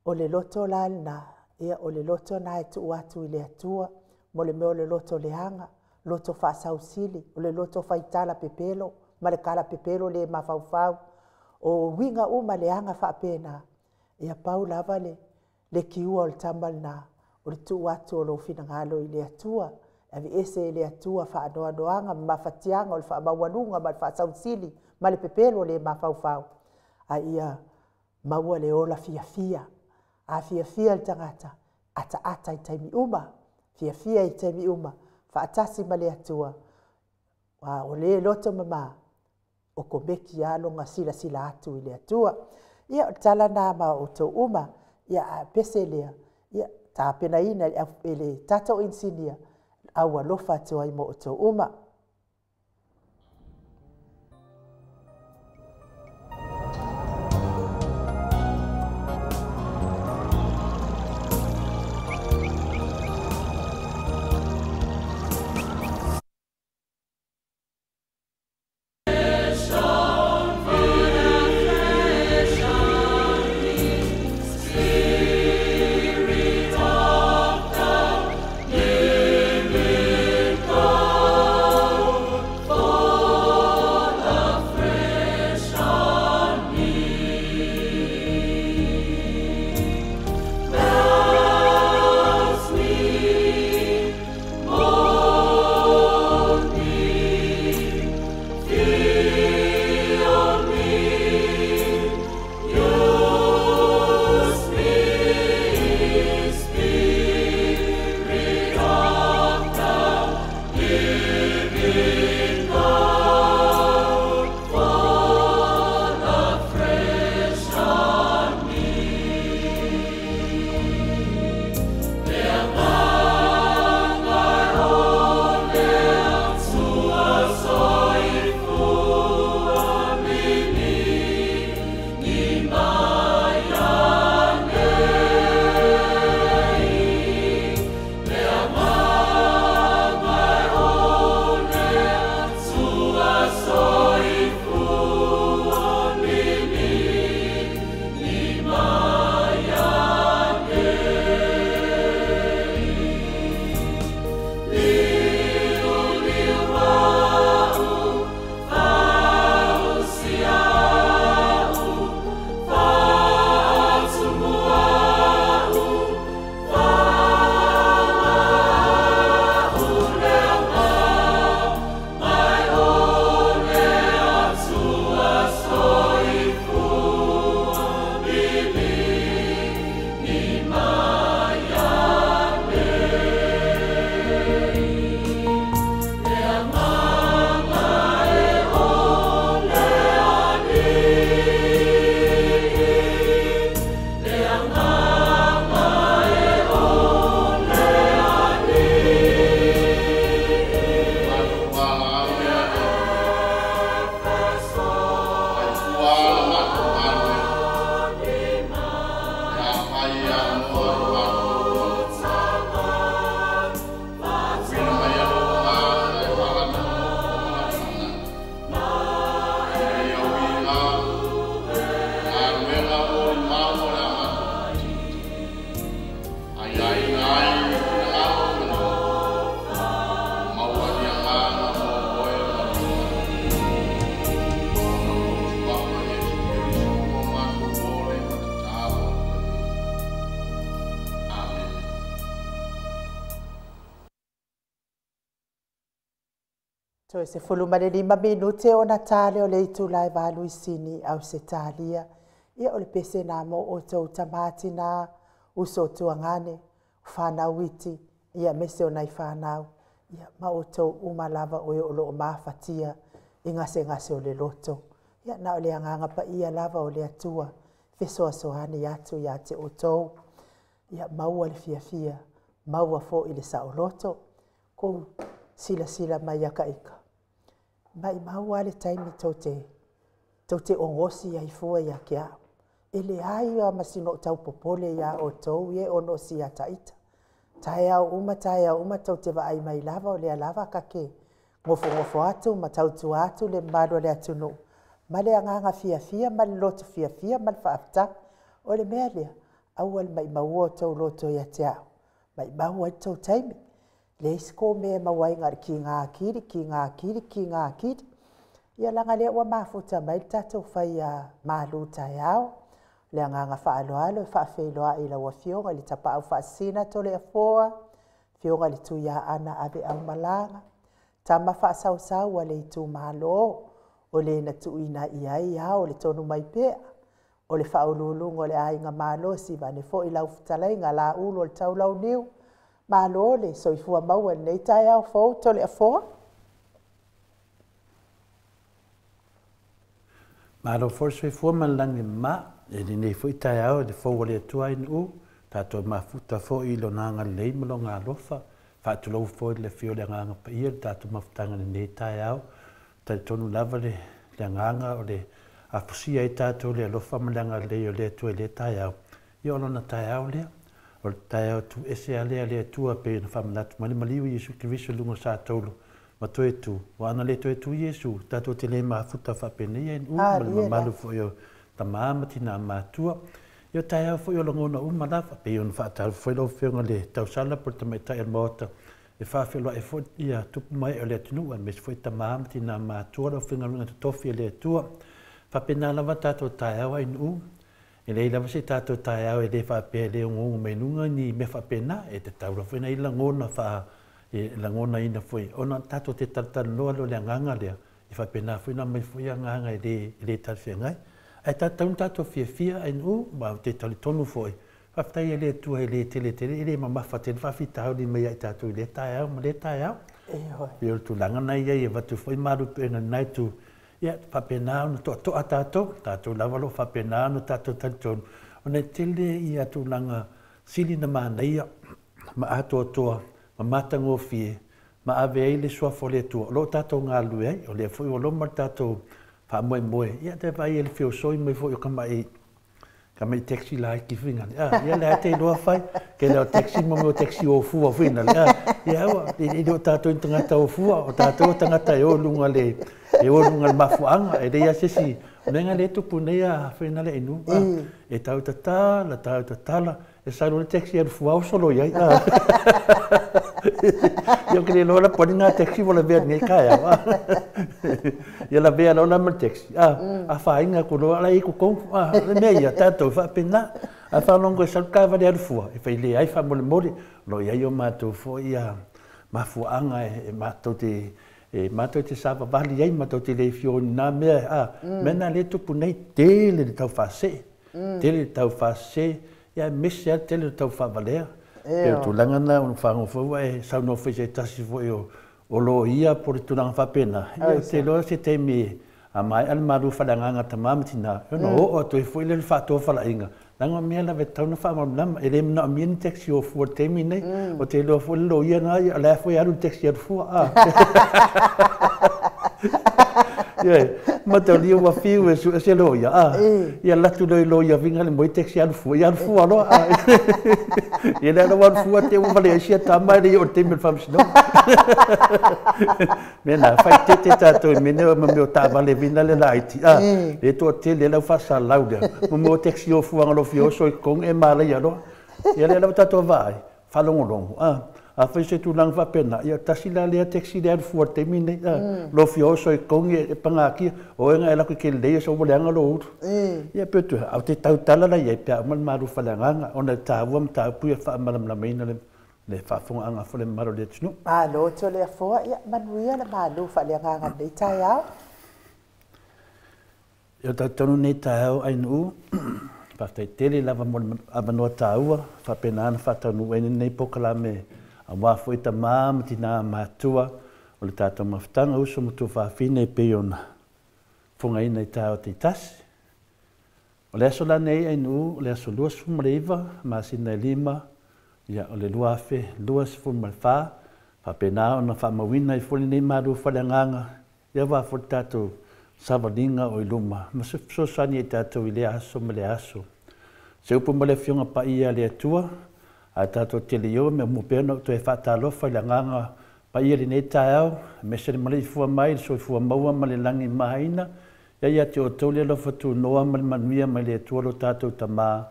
o le loto la lena, ia o le loto lena e tuu atu i le Atua, mo le mea o le loto leaga, loto faasausili, o le loto faitala pepelo ma le tala pepelo le mafaufau. O uiga uma leaga faapena, ia pau lava le kiua o le tama lena, o le tuu atu o lou finagalo i le Atua, aveese e le Atua faanoanoaga ma mafatiaga o le faamaualuga ma le faasausili ma le pepelo le mafaufau, a ia maua le ola fiafia. A fiafia le tagata, ataata i taimi uma, fiafia i taimi uma. Faatasi ma le Atua, a o le loto mama, o komeki lava lona silasila atu i le Atua. Ia o le tala lena ma outou uma, ia a pese lea, ia tapenaina e le tatou inisinia, aualofa atu ai mo outou uma. Toe 15 minute ona tale o le itula e 8 i Sini, Ausetalia. Ia o le pese nā mo outou tamati nā, uso tuagane, whanau iti, ia mese o nai whanau, ia ma outou uma lava o e o loo mafatia, i ngase ngase o le loto. Ia na o le anganga pa ia lava o le Atua, fesoasoani atu ia te outou, ia maua le fiafia, maua fo i le saoloto, kou sila sila mai aka ika. Mai maua le taimi tau te ongosi ai fua ia ke au. E le ai a masino tau popole ia o tau ie ono si ata ita. Tae au uma, tae au uma tau te vaai mai lava o lea lava ka ke ngofo ngofo atu, ma tau tua atu le mamalu o le atunuu. Ma le agaga fiafia, ma le loto fiafia, ma le faafetai. O le mea lea, aua le maimau o tau loto ia te au. Maimau ai tau taimi. Le isi ko mea maua ai ngā ki ngā kiri, ki ngā kiri, ki ngā kiri. Ia langa lea ua mafuta mai le tatou fai a malu taeao. Le agaga faaaloalo e faafeiloai i lau afioga i le tapaau faasina tole afoa, afioga i le Tuiaana ave au malaga, tama faasausau a le itumalo, o le na tuuina i ai ao le tonu mai pea, o le faauluuluga o le aiga malosi vane foi lau fetalaiga la ulu o le taulauniu, Malo le soifua maua i lenei taeao fou Toleafoa. Malo foi le soifua ma le lagi e mama i lenei foi taeao i le fou o le Atua i Nu'u, tatou mafuta foi i Lona agalelei ma Lona alofa. Faatulou foi i le afio o le Agaga Paia i le tatou mafutaga i lenei taeao. Talitonu lava le agaga o le afusia ai tatou i le alofa ma le agalelei o le Atua i lea taeao. Ia o lona taeao lea. O le taeao tuuese lava lea a le Atua pei ona faamanatu mai le maliu i Iesu Keriso i luga o Satauro ma toe tu. Aua ana le toe tu Iesu, tatou te le mafuta faapenei ai nuu ma le mamalu foi o tama ma tina matua. Ia o taeao foi o lagona uma lava, pei ona faatalofa foi lau Afioga i le tausala po o le tamaitai o le Maota, e faafeiloai foi ia tupu ma ee o le atunuu aemaise foi tama ma tina matua le aufaigaluega totofi a le Atua. Faapena lava tatou taeao ai nuu. E leai lava se tatou taeao e le faapea e le ogoogo mai luga ni mea faapena, e tatau lava foi ona i ai lagona faa, e lagonaina foi ona tatou te talatalanoa lea o le agaga lea, e faapena foi ona aumai foi agaga e le, e le talafeagai. Ae tatau ona tatou fiafia ainu, ma ou te talitonu foi, faafetai i le Atua e le tele tele, e le mamafa tele faafitauli mai ia i tatou i lea taeao ma lea taeao. Pei o le tulaga na i ai e avatu foi malu i puega i lena itu, Ia, faapena ona toatoa tatou, tatou lava o lo o faapena ona tatou talitonu, ona e tele ia tulaga sili ona manaia ma atoatoa ma matagofie ma ave ai le Suafa o le Atua o lo o tatou galulue ai. O lea foi ua loma le tatou faamoemoe, ia te vaai i le feosoi mai foi o tamai Ka mei taxi laiti foi nale. Ah, ia lea te iloa fai. Ke leo taxi mo meo taxi o fua foi nale. Ah, ia ua, e le o tātou ni tagata o fua, o tātou o tagata e o lunga le, e o lunga le mafuaaga, e leai lava se isi mea na le tupu nei a foi nale inu. Ah, e tau tatala, tau tatala, e sau loa le taxi alu fua oso loa i ai. Ah. Ia ou te le iloa la po o a ni na taxi ua lavea i lenei taeao. Ah. Ia lavea loa la ma le taxi. Ah, afaina atu loa la e i totonu. Ah, o le mea ia, tatou e faapena. Ae faalogo e sau le taavale alu fua, e fai leai faamolemole, o lo o i ai o matou foi mafuaaga e matou te e matou te savavali ai, matou te le fio i na mea, ah, mea na lea e tupu nei, tele le tau faasee, tele le tau faasese, ia aemaise lava le tele o le tau faavalea. Pei o le tulaga lena ua fagogo foi ua e saunoa foi i se tasi foi o o loia po o le tulaga faapena, ia ou te iloa se taimi a maea le malu faaleagaga a tama ma tina, ona oo atu ai foi lea o le faatofalaiga, leaga o mea lava e tatau ona faamalamalama. E le manaomia ni taxi o fua i le taimi lenei. Ou te iloa foi le loia lena, ia o la e foi e alu i le taxi alu fua. Ioe, mataulia ua fiu e sue se loia, ia alu atu loa i loia viga le moi taxi alu fua, ia alu fua loa. Ia lea la ua alu fua te ua valea ai sia tama e le i oo i le taimi o le faamasinoga. Mea na, faaeteete tatou i mea nei ma mea o taavale vina le laiti, lea e toatele ai le au faasalalau lea, ma mea o taxi o fuaga o lo o fia oso i totonu e malaia loa. Ia lea la ua tatou vaai, faalogologo, afai o se tulaga faapena, ia tasi la lea taxi lea alu fua i le taimi lenei, lo fia oso i totonu e pagatia, o oe na e alu atu e te lelei o ua leaga lou ulu. Ia pei o te, a ou te tautala la i ai pe a uma le malu faaleagaga, ona e taua mataupu ia faamalamalamaina le le faafofogaaga foi le mamalu o le atunuu. Malo Toleafoa, ia manuia le malu faaleagaga i lenei taeao. Ia talitonu lenei taeao Ainuu, faafetai tele lava mo le avanoa taua faapena ona faataunuu ai lenei polokalame aua foi tama ma tina matua o le tatou mafutaga uso ma tuafafine e pei ona fogaina i taeao taitasi. O le aso la nei Ainuu, o le aso 29 masina e 5, ia o le 2024, faapena ona faamauina ai foi lenei malu faaleagaga Ia aua foi le tatou savaliga o i luma ma se fesoasoani ia i tatou i lea aso ma lea aso. Se upu ma le Afioga Paia a le Atua, ae tatou te le i oo mea muamua pea ona ou toe faatalofa i le Agaga Paia i lenei taeao, aemaise le maleifua mai i le soifua maua ma le lagi maina, ia ia te outou le alofa tunoa ma le manuia mai le Atua lo tatou Tama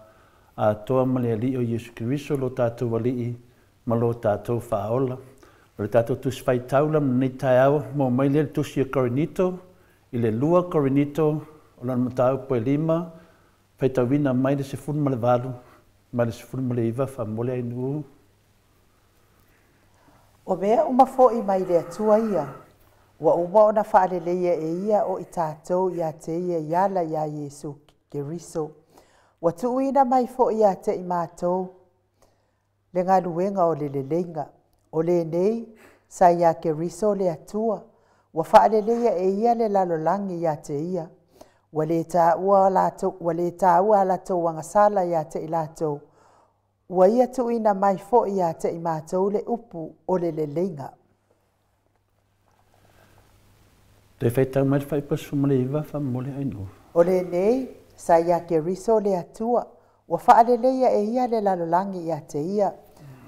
atoa ma le Alii o Iesu Keriso lo tatou Alii ma lo tatou Faaola. O le tatou Tusi Faitaula mo lenei taeao, maua mai lea i le Tusi a Korinito, i le 2 Korinito, o lona mataupu e 5, faitauina mai le 18 mai le 19, faamomoli Ainuu. O mea uma foi mai le Atua ia, ua uma ona faaleleia e ia o i tatou ia te ia i ala ia Iesu Keriso. Ua tuuina mai foi ia te i matou. Le galuega o le leleiga. O lenei, sa ia Keriso le Atua, ua faaleleia e ia le lalolagi ia te ia. Ua le taua a latou agasala ia te i latou, ua ia tuuina mai foi ia te i matou le upu o le leleiga. Toe faitau mai le fuaiupu 19 faamolemole Ainuu. O lenei, sa ia Keriso le Atua, ua faaleleia e ia le lalolagi ia te ia.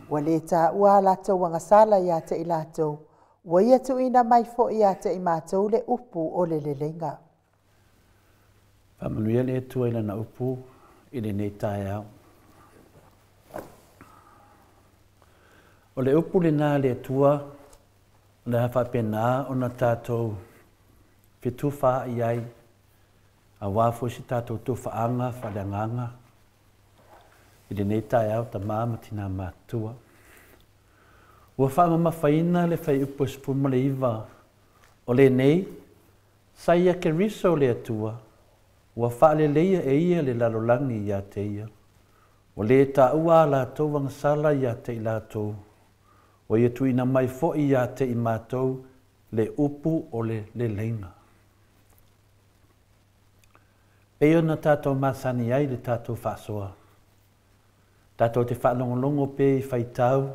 Ua le taua a latou agasala ia te i latou, ua ia tuuina mai foi ia te i matou le upu o le leleiga. Faamanuia le Atua i lana upu i lenei taeao. O le upu lena a le Atua, o le a faapena ona tatou fetufaai ai, aua foi se tatou tofaaga faaleagaga i lenei taeao tama ma tina matutua. Ua faamamafaina le fuaiupu 19 o lenei, sa ia Keriso le Atua, ua faaleleia e ia le lalolagi ia te ia. Ua le taua a latou agasala ia te i latou, ua ia tuuina mai foi ia te i matou le upu o le leleiga. Pei ona tatou masani ai le tatou faasoa. Tatou te faalogologo pe i faitau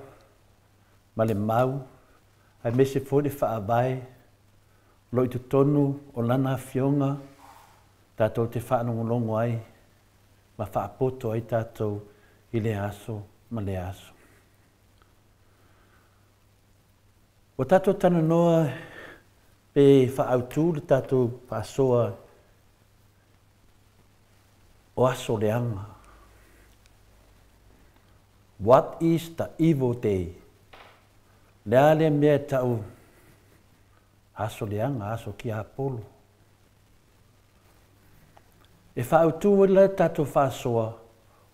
ma le mau, aemaise foi le faavae, o lo o i totonu o lana afioga, tatou te faalogologo ai ma faapoto ai tatou i lea aso ma lea aso. Ua tatou talanoa pe faaautu le tatou faasoa o aso leaga. What is the evil day? Le a le mea e tau aso leaga, aso tiapolo. E faaautu ai la tatou faasoa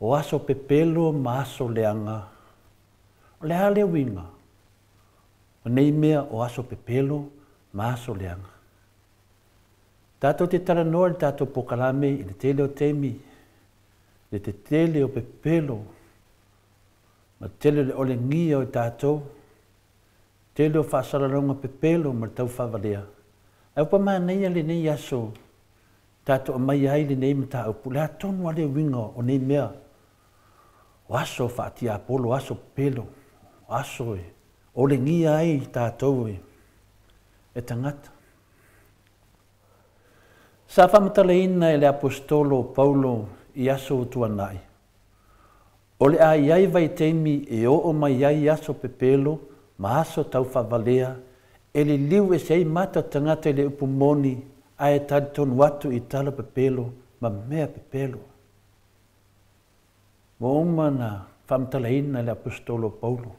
o aso pepelo ma aso leaga. O le a le uiga o nei mea o aso pepelo ma aso leaga. Tatou te talanoa i le tatou polokalame i le tele o taimi, le tetele o pepelo, ma tele o le olegia o tatou, tele o faasalalauga pepelo ma le taufaavalea. Ae ua pamanaia lenei aso tatou aumai ai lenei mataupu, le a tonu lava le uiga o nei mea o aso faatiapolo, aso pepelo, aso e olegia ai tatou e tagata. Sa faamatalaina e le aposetolo o Paulo i aso ua tuanai, o le a i ai vaitaimi e oo mai ai aso pepelo ma aso taufaavalea e liliu ese ai mata o tagata i le upu moni ae talitonu atu i tala pepelo ma mea pepelo. Ua uma na faamatalaina e le aposetolo o Paulo.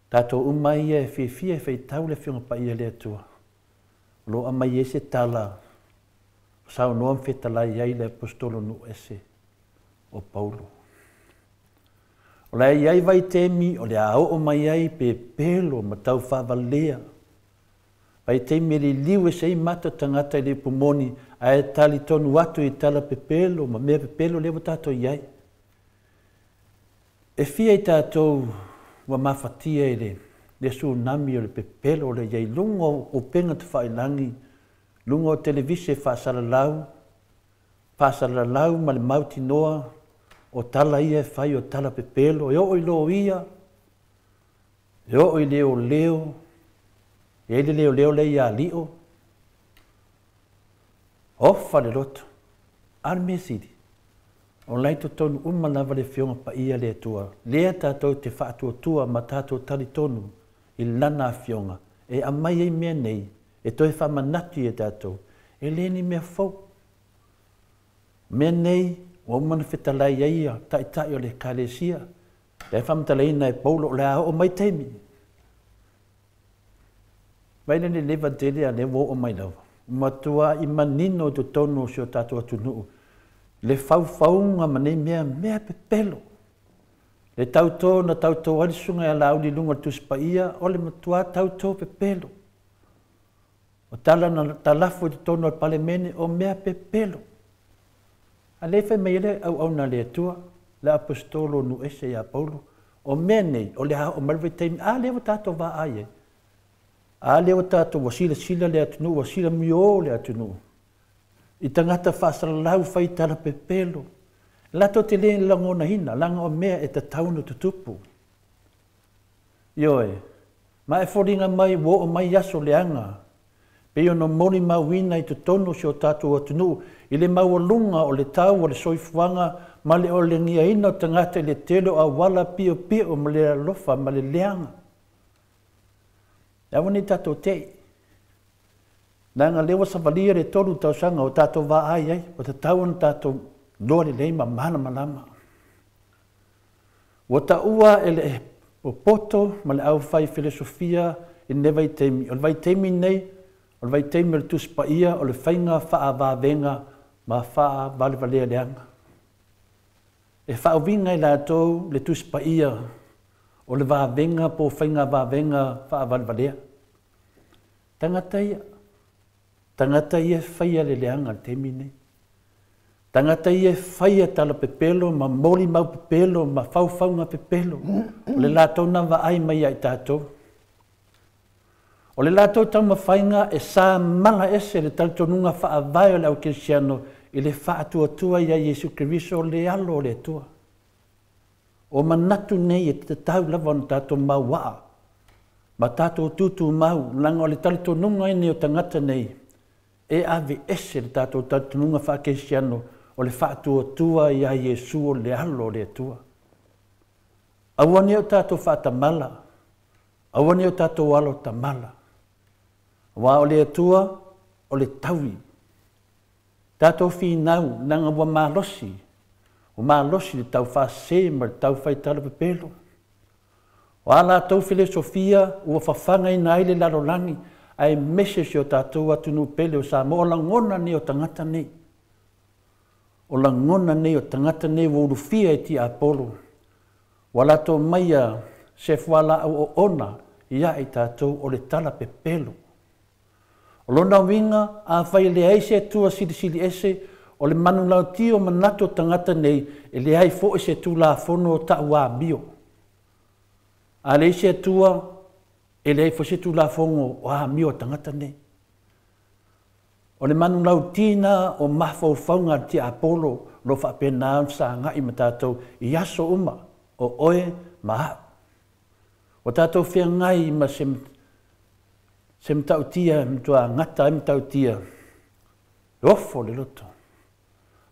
Tatou uma ia e fiafia e faitau le Afioga Paia a le Atua. O lo o aumai ai se tala o saunoa ma fetalai ai le aposetolo nuu ese o Paulo. O le a i ai vaitaimi o le a oo mai ai pepelo ma taufaavalea. Vaitaimi e liliu ese ai mata o tagata i le upu moni ae talitonu atu i tala pepelo ma mea pepelo lea ua tatou i ai. E fia i tatou ua mafatia i le tsunami o le pepelo o le i ai luga o upega tafailagi, luga o televise faasalalau, faasalalau ma le mautinoa o tala ia e fai o tala pepelo, e oo i loia, e oo i leoleo, e ai le leoleo lea ia Lio, ofa le loto, a o le mea sili, o la e i totonu uma lava le Afioga Paia a le Atua, lea tatou te faatuatua ma tatou talitonu i lana afioga, e aumai ai mea nei, e toe faamanatu ia tatou, e le ni mea fou. Mea nei, ua uma ona fetalai ai ia taitai o le Ekalesia, lea e faamatalaina e Paulo, o le a oo mai taimi. Mai le leva tele a lea ua oo mai lava. Matuai manino i totonu o si o tatou atunuu, le faufauga ma nei mea, mea pepelo. Le tautō na tautō ai le susuga ia Laauli i luga o le Tusi Paia, o le matua tautō pepelo. O tala na talafo i totonu o le Palemene, o mea pepelo. A lea e fai mai ai le auauna a le Atua, le aposetolo nuu ese ia Paulo, O mea nei, o le a oo mai le vaitaimi, a lea ua tatou vaai ai. A lea ua tatou ua silasila le atunuu, ua silamiō le atunuu i tagata faasalalau fai tala pepelo. Latou te le lagonaina, leaga o mea e tatau ona tutupu. Ioe, ma e foliga mai ua oo mai aso leaga, pei ona molimauina i totonu o si o tatou atunuu i le maualuga o le tau o le soifuaga ma le olegiaina o tagata i le tele o auala piopio ma le alofa ma le leaga. E aua ne i tatou te'i, leaga lea ua savalia le 3 tausaga o tatou vaai ai, ua tatau ona tatou iloa lelei ma malamalama. Ua taua e le popoto ma le aufai filosofia i lenei vaitaimi. O le vaitaimi lenei, o le vaitaimi o le Tusi Paia, o le faiga faavavega ma faavalevalea leaga. E faauiga i latou le Tusi Paia o le vavega po o faiga vavega faavalevalea. Tagata ia, tagata ia e faia le leaga i le taimi lenei. Tagata ia e faia tala pepelo ma molimau pepelo ma faufauga pepelo. O le latou na vaai mai ia i tatou. O le latou taumafaiga e sa mala ese le talitonuga faavae o le au kerisiano i le faatuatua ia Iesu Keriso le alo o le Atua. O manatu nei e tatau lava ona tatou mauaa ma tatou tutumau, leaga o le talitonuga nei o tagata nei e ave ese le tatou talitonuga faakerisiano o le faatuatua ia Iesu o le alo o le Atua. Aua ne i o tatou faatamala, aua ne i o tatou alo tamala. Aua o le Atua o le taui. Tatou finau, leaga ua malosi, ua malosi le taufaasese ma le taufaitala pepelo. O a latou filosofia ua fafagaina ai le lalolagi, aemaise si o tatou atunuu pele o Samoa. O lagona nei o tagata nei. O lagona nei o tagata nei ua ulufia e tiapolo. Ua latou maia se fualaau oona ia i tatou o le tala pepelo. O lona uiga, afai e leai se Atua silisili ese, o le manulauti o manatu o tagata nei, e leai foi se Tulafono o tauamio. A leai se Atua, e leai foi se Tulafono o amio a tagata nei. O le manulauti na o mafaufauga a le tiapolo lo faapena ona fesagai ma tatou i aso uma, o oe ma a'u. Ua tatou feagai ma se matautia e matua gata ai matautia, e ofo le loto.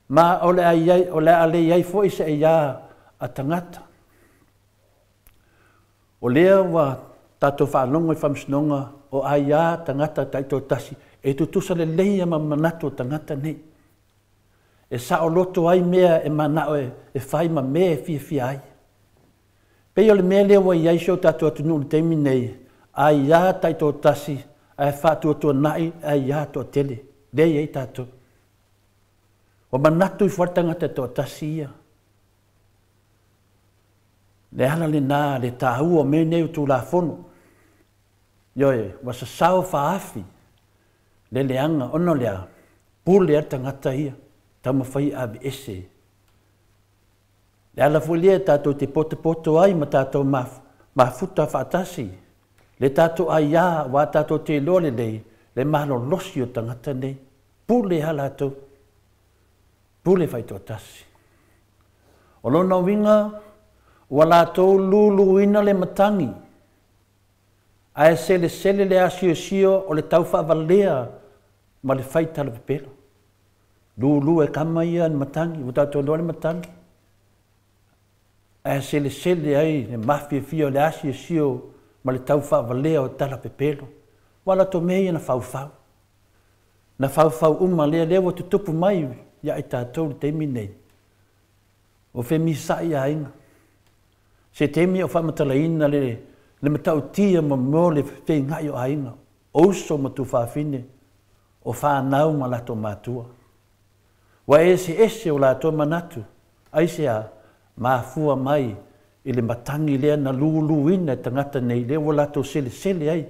Ma o le a le i ai foi se aiā a tagata. O lea ua tatou faalogo i faamasinoga o aiā tagata taitoatasi e tutusa lelei ma manatu o tagata nei. E saoloto ai mea e manao e fai ma mea e fiafia ai. Pei o le mea lea ua i ai si o tatou atunuu i le taimi nei, aiā taitoatasi ae faatuatuanai aiā toatele. Lea e i ai tatou. Ua manatu ifo ai le tagata toatasi ia. Le ala lena le taua o mea nei o Tulafono. Ioe, ua sasao faaafi le leaga ona o le a pule ai le tagata ia, taumafai e aveese. Le ala foi lea tatou te potopoto ai ma tatou mafuta faatasi, le tatou aiā ua tatou te iloa lelei le malolosi o tagata nei. Pule a latou, pule faitoatasi. O lona uiga, ua latou luluina le matagi, ae selesele le asiosio o le taufaavalea ma le faitala pepelo. Lulu e kama ia le matagi, ua tatou iloa le matagi, ae selesele ai le mafiafia o le asiosio ma le taufaavalea o tala pepelo. Ua latou mea ia na faufau. Na faufau uma lea, lea ua tutupu mai ia i tatou le taimi nei. O femisa'i aiga. Se taimi o faamatalaina le matautia ma mo le feigai o aiga. O uso ma tufaafine, o whānau ma latou matua. Ua ese ese o latou manatu, ai se a mafua mai i le matangi lea na luluina e tagata nei, lea ua latou selesele ai,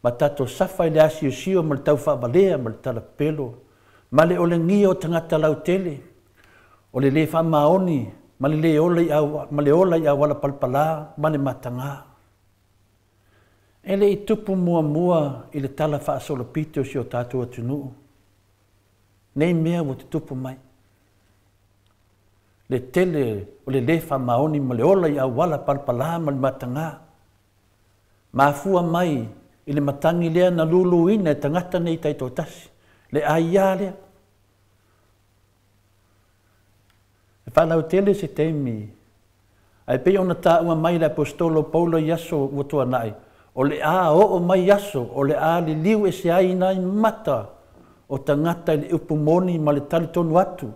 ma tatou safa i le asiosio ma le taufaavalea ma le talapelo, ma le olegia o tagata lautele, o le le faamaoni ma le lē ola i ma le ola i auala palapalā ma le matagā. E le i tupu muamua i le tala faasolopito o si o tatou atunuu nei mea ua tutupu mai. Le tele o le lē faamaoni ma le ola i auala palapalā ma le matagā. Mafua mai i le matagi lea na luluina e tagata nei taitoatasi, le aiā lea. E faalautele se taimi, ae pei ona taua mai e le Aposetolo o Paulo i aso ua tuanai, o le a oo mai aso o le a liliu ese ai nai mata o tagata i le upu moni ma le talitonu atu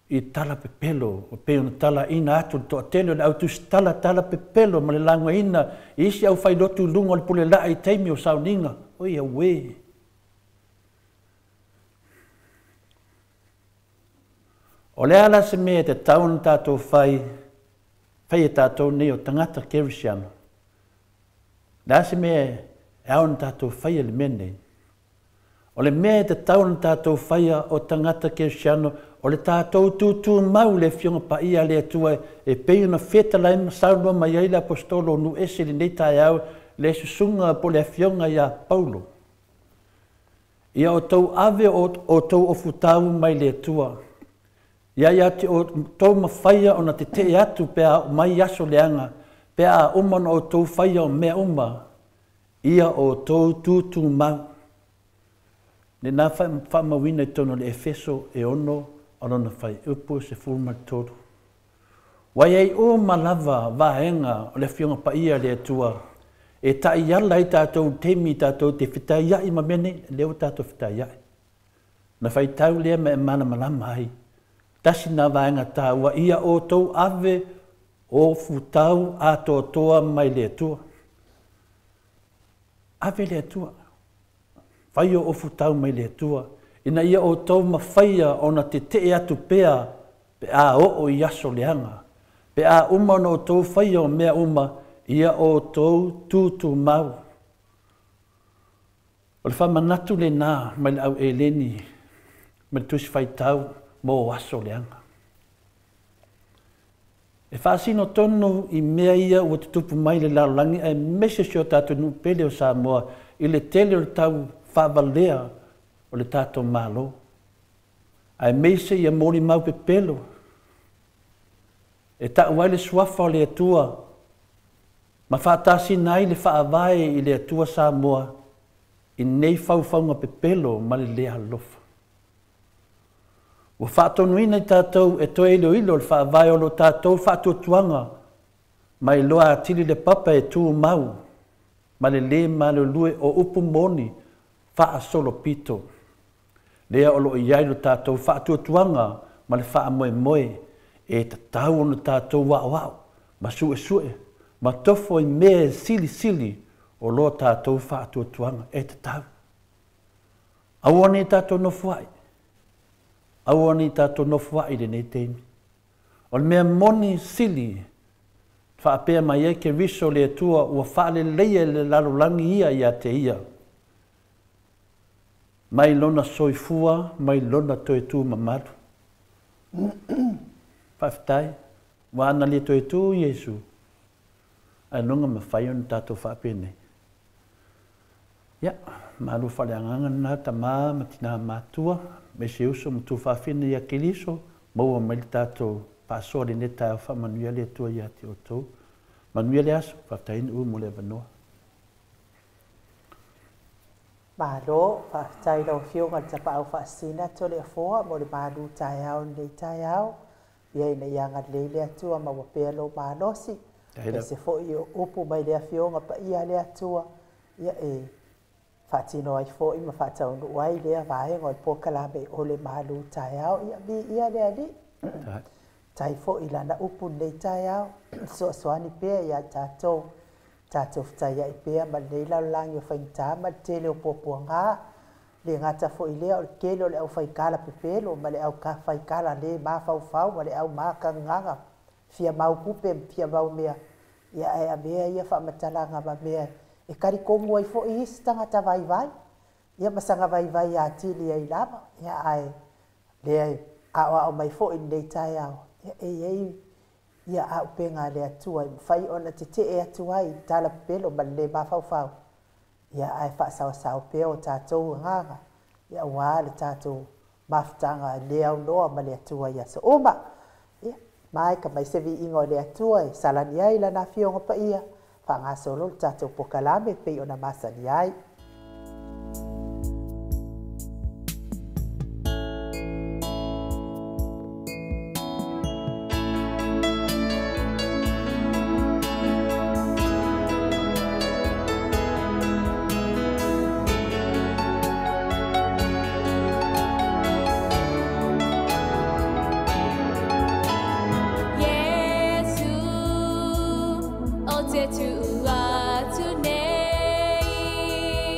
i tala pepelo, e pei ona talaina atu le toatele o le au tusitala tala pepelo ma le lagoina i isi aufailotu i luga o le pulelaa i taimi o sauniga. Oi auē! O le a la se mea e tatau ona tatou fai, fai e tatou nei o tagata kerisiano? O le a se mea e ao ona tatou faia i le mea lenei? O le mea e tatau ona tatou faia o tagata kerisiano, o le tatou tutumau i le Afioga Paia a le Atua e pei ona fetalai ma saunoa mai ai le Aposetolo o Nu'u-ese i lenei taeao, le susuga po o le Afioga ia Paulo. Ia outou ave o outou ofutau mai le Atua. Ia ia te outou mafaia ona tetee atu pe a oo mai aso leaga, pe a uma ona outou faia o mea uma, ia outou tutumau. Lena faamauina i totonu o le Efeso e 6 o lona fuaiupu 13. Ua i ai uma lava vaega o le Afioga Paia a le Atua e taiala ai tatou i le taimi tatou te fetaiai ma mea nei, lea ua tatou fetaiai. Na faitau lea ma e malamalama ai. Tasi lena vaega taua, ia outou ave o futau atoatoa mai le Atua. Ave le Atua. Fai o ofutau mai le Atua, ina ia outou mafaia ona tetee atu pea pe a oo i aso leaga. Pe a uma ona outou faia o mea uma, ia outou tutumau. O le faamanatu lenā mai le au Eleni ma le Tusi Faitau mo aso leaga. E faasino tonu i mea ia ua tutupu mai i le lalolagi aemaise si o tatou nuu pele o Samoa i le tele o le tau faavalea o le tatou Malo, aemaise ia molimau pepelo e tau ai le suafa o le Atua ma faatasina ai le faavae i le Atua Samoa i nei faufauga pepelo ma le le alolofa. Ua faatonuina i tatou e toe iloilo le faavae o lo tatou faatuatuaga ma iloa atili le papa e tumau ma le lē malolue o upu moni faasolopito lea o lo o i ai lo tatou faatuatuaga ma le faamoemoe e tatau ona tatou aoao ma suesue ma tofo i mea e silisili o lo tatou faatuatuaga e tatau. Aua ne i tatou nofoai. Aua ne i tatou nofoai i lenei taimi. O le mea moni sili, faapea mai ai Keriso le Atua ua faaleleia i le lalolagi ia ia te ia, mai lona soifua mai lona toe tu mamalu. Faafetai, ua ana le toe tu Iesu, ailoga mafai ona tatou faapenei. Ia, malu faaleagaga lena tama ma tina matua, aemaise uso ma tuafafine ia Keriso, maua mai le tatou faasoa lenei taeao faamanuia le Atua ia te outou. Manuia le aso, faafetai Nu'u mo le avanoa. Malo, faafetai i lau Afioga i le Tapaau Faasisina Toleafoa mo le malu taeao i lenei taeao. Ia ina ia agalelei le Atua maua pea lou malosi, aemaise foi o upu mai le Afioga Paia a le Atua, ia e faatino ai foi ma faataunuu ai lea vaega o le polokalame o le malu taeao. Ia viia le Alii. Tai foi i lana upu lenei taeao, fesoasoani pea ia tatou, tatou fetaiai pea ma lenei lalolagi o faigata ma le tele o puapuaga. Le gata foi lea o le tele o le aufaikala pepelo ma le aufaikala le mafaufau ma le au makagaga fia mau tupe ma fia mau mea, ia ae avea ia faamatalaga ma mea e talitonu ai foi isi tagata vaivai, ia ma saga vaivai atili ai lava, ia ae lea e aoao mai foi lenei taeao, Ia, e iai ia auupega a le Atua e mafai ona tete'e atu ai i tala pepelo ma le lē mafaufau, ia ae faasaosao pea o tatou agaga, ia auā le tatou mafutaga le aunoa ma le Atua i aso uma. Ia ma e mai se viiga o le Atua e salani ai lana afioga paia, faagasolo le tatou pokalame pei ona masani ai. Iesu, o te tuu atu nei.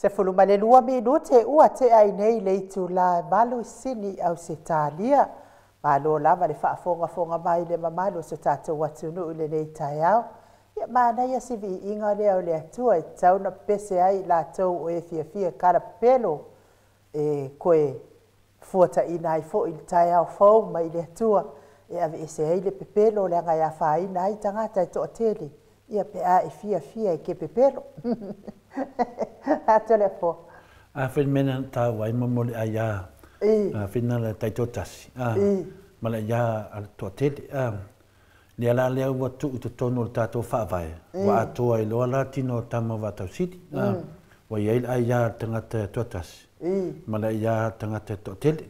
12 minute ua tea ai nei le itula 8 i Sini Ausetalia. Malo lava le faafogafoga mai le mamalu o so tatou atunuu i lenei taeao. Ia manaia si viiga lea o le Atua e tatau ona pepese ai i latou o e fiafia kalapepelo e koe fuataina ai foi le taeao fou mai le Atua e aveese ai le pepelo leaga e afaina ai tagata e toatele ia pe a e fiafia e ke pepelo. Atu le afoa. A foi le mea na taua ai mo le aiā whina le taitoatasi ma le aiā a le toatele. Lea la lea ua tuu i totonu o le tatou faavae, ua atoa ai loa la tino o tama o Vaatausili. Ua i ai le aiā a le tagata e toatasi ma le aiā a le tagata e toatele.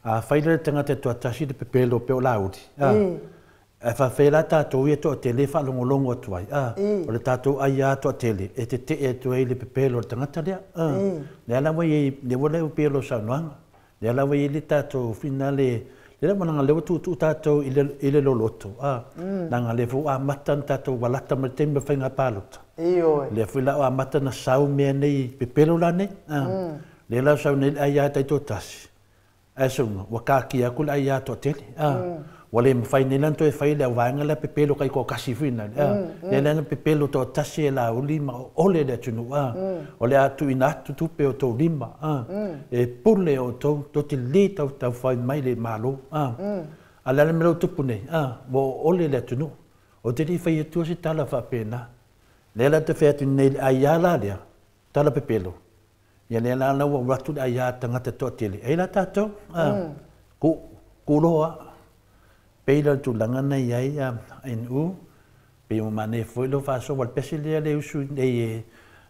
A fai la le tagata e toatasi le pepelo pei o Laauli, ae faafefea la tatou ia toatele e faalogologo atu ai, o le tatou aiā toatele e tetee atu ai le pepelo o le tagata lea. Lea la ua i ai, lea ua le pei o lau saunoaga, lea la ua i ai le tatou whina le, lea la lea ua tuutuu tatou i le loloto, leaga lea foi ua amata ona tatou alata mai le taimi o faiga palota. Lea foi la ua amata ona sau mea nei pepelo la nei. Lea la sau nei le aiā taitoatasi, ae suga, ua kakia atu le aiā toatele. Ua le mafai nei la ona toe fai le auvaega lea pepelo taitoatasi foi na. Lea la na pepelo toatasi e Laauli ma ole le atunuu. O le a tuuina atu tupe o tou lima. E pule o tou, tou te le taufai mai le Malo. A le ala mea ua tupu nei, ua ole le atunuu. O te le fai atua se tala faapena. Lea la te fai atu nei le aiā la lea, tala pepelo. Ia lea la la ua atu le aiā tagata toatele. Ai la tatou, ku loa. Pei la tulaga na i ai inu, pei o mane foi lo faasoa le pese lea le usu nei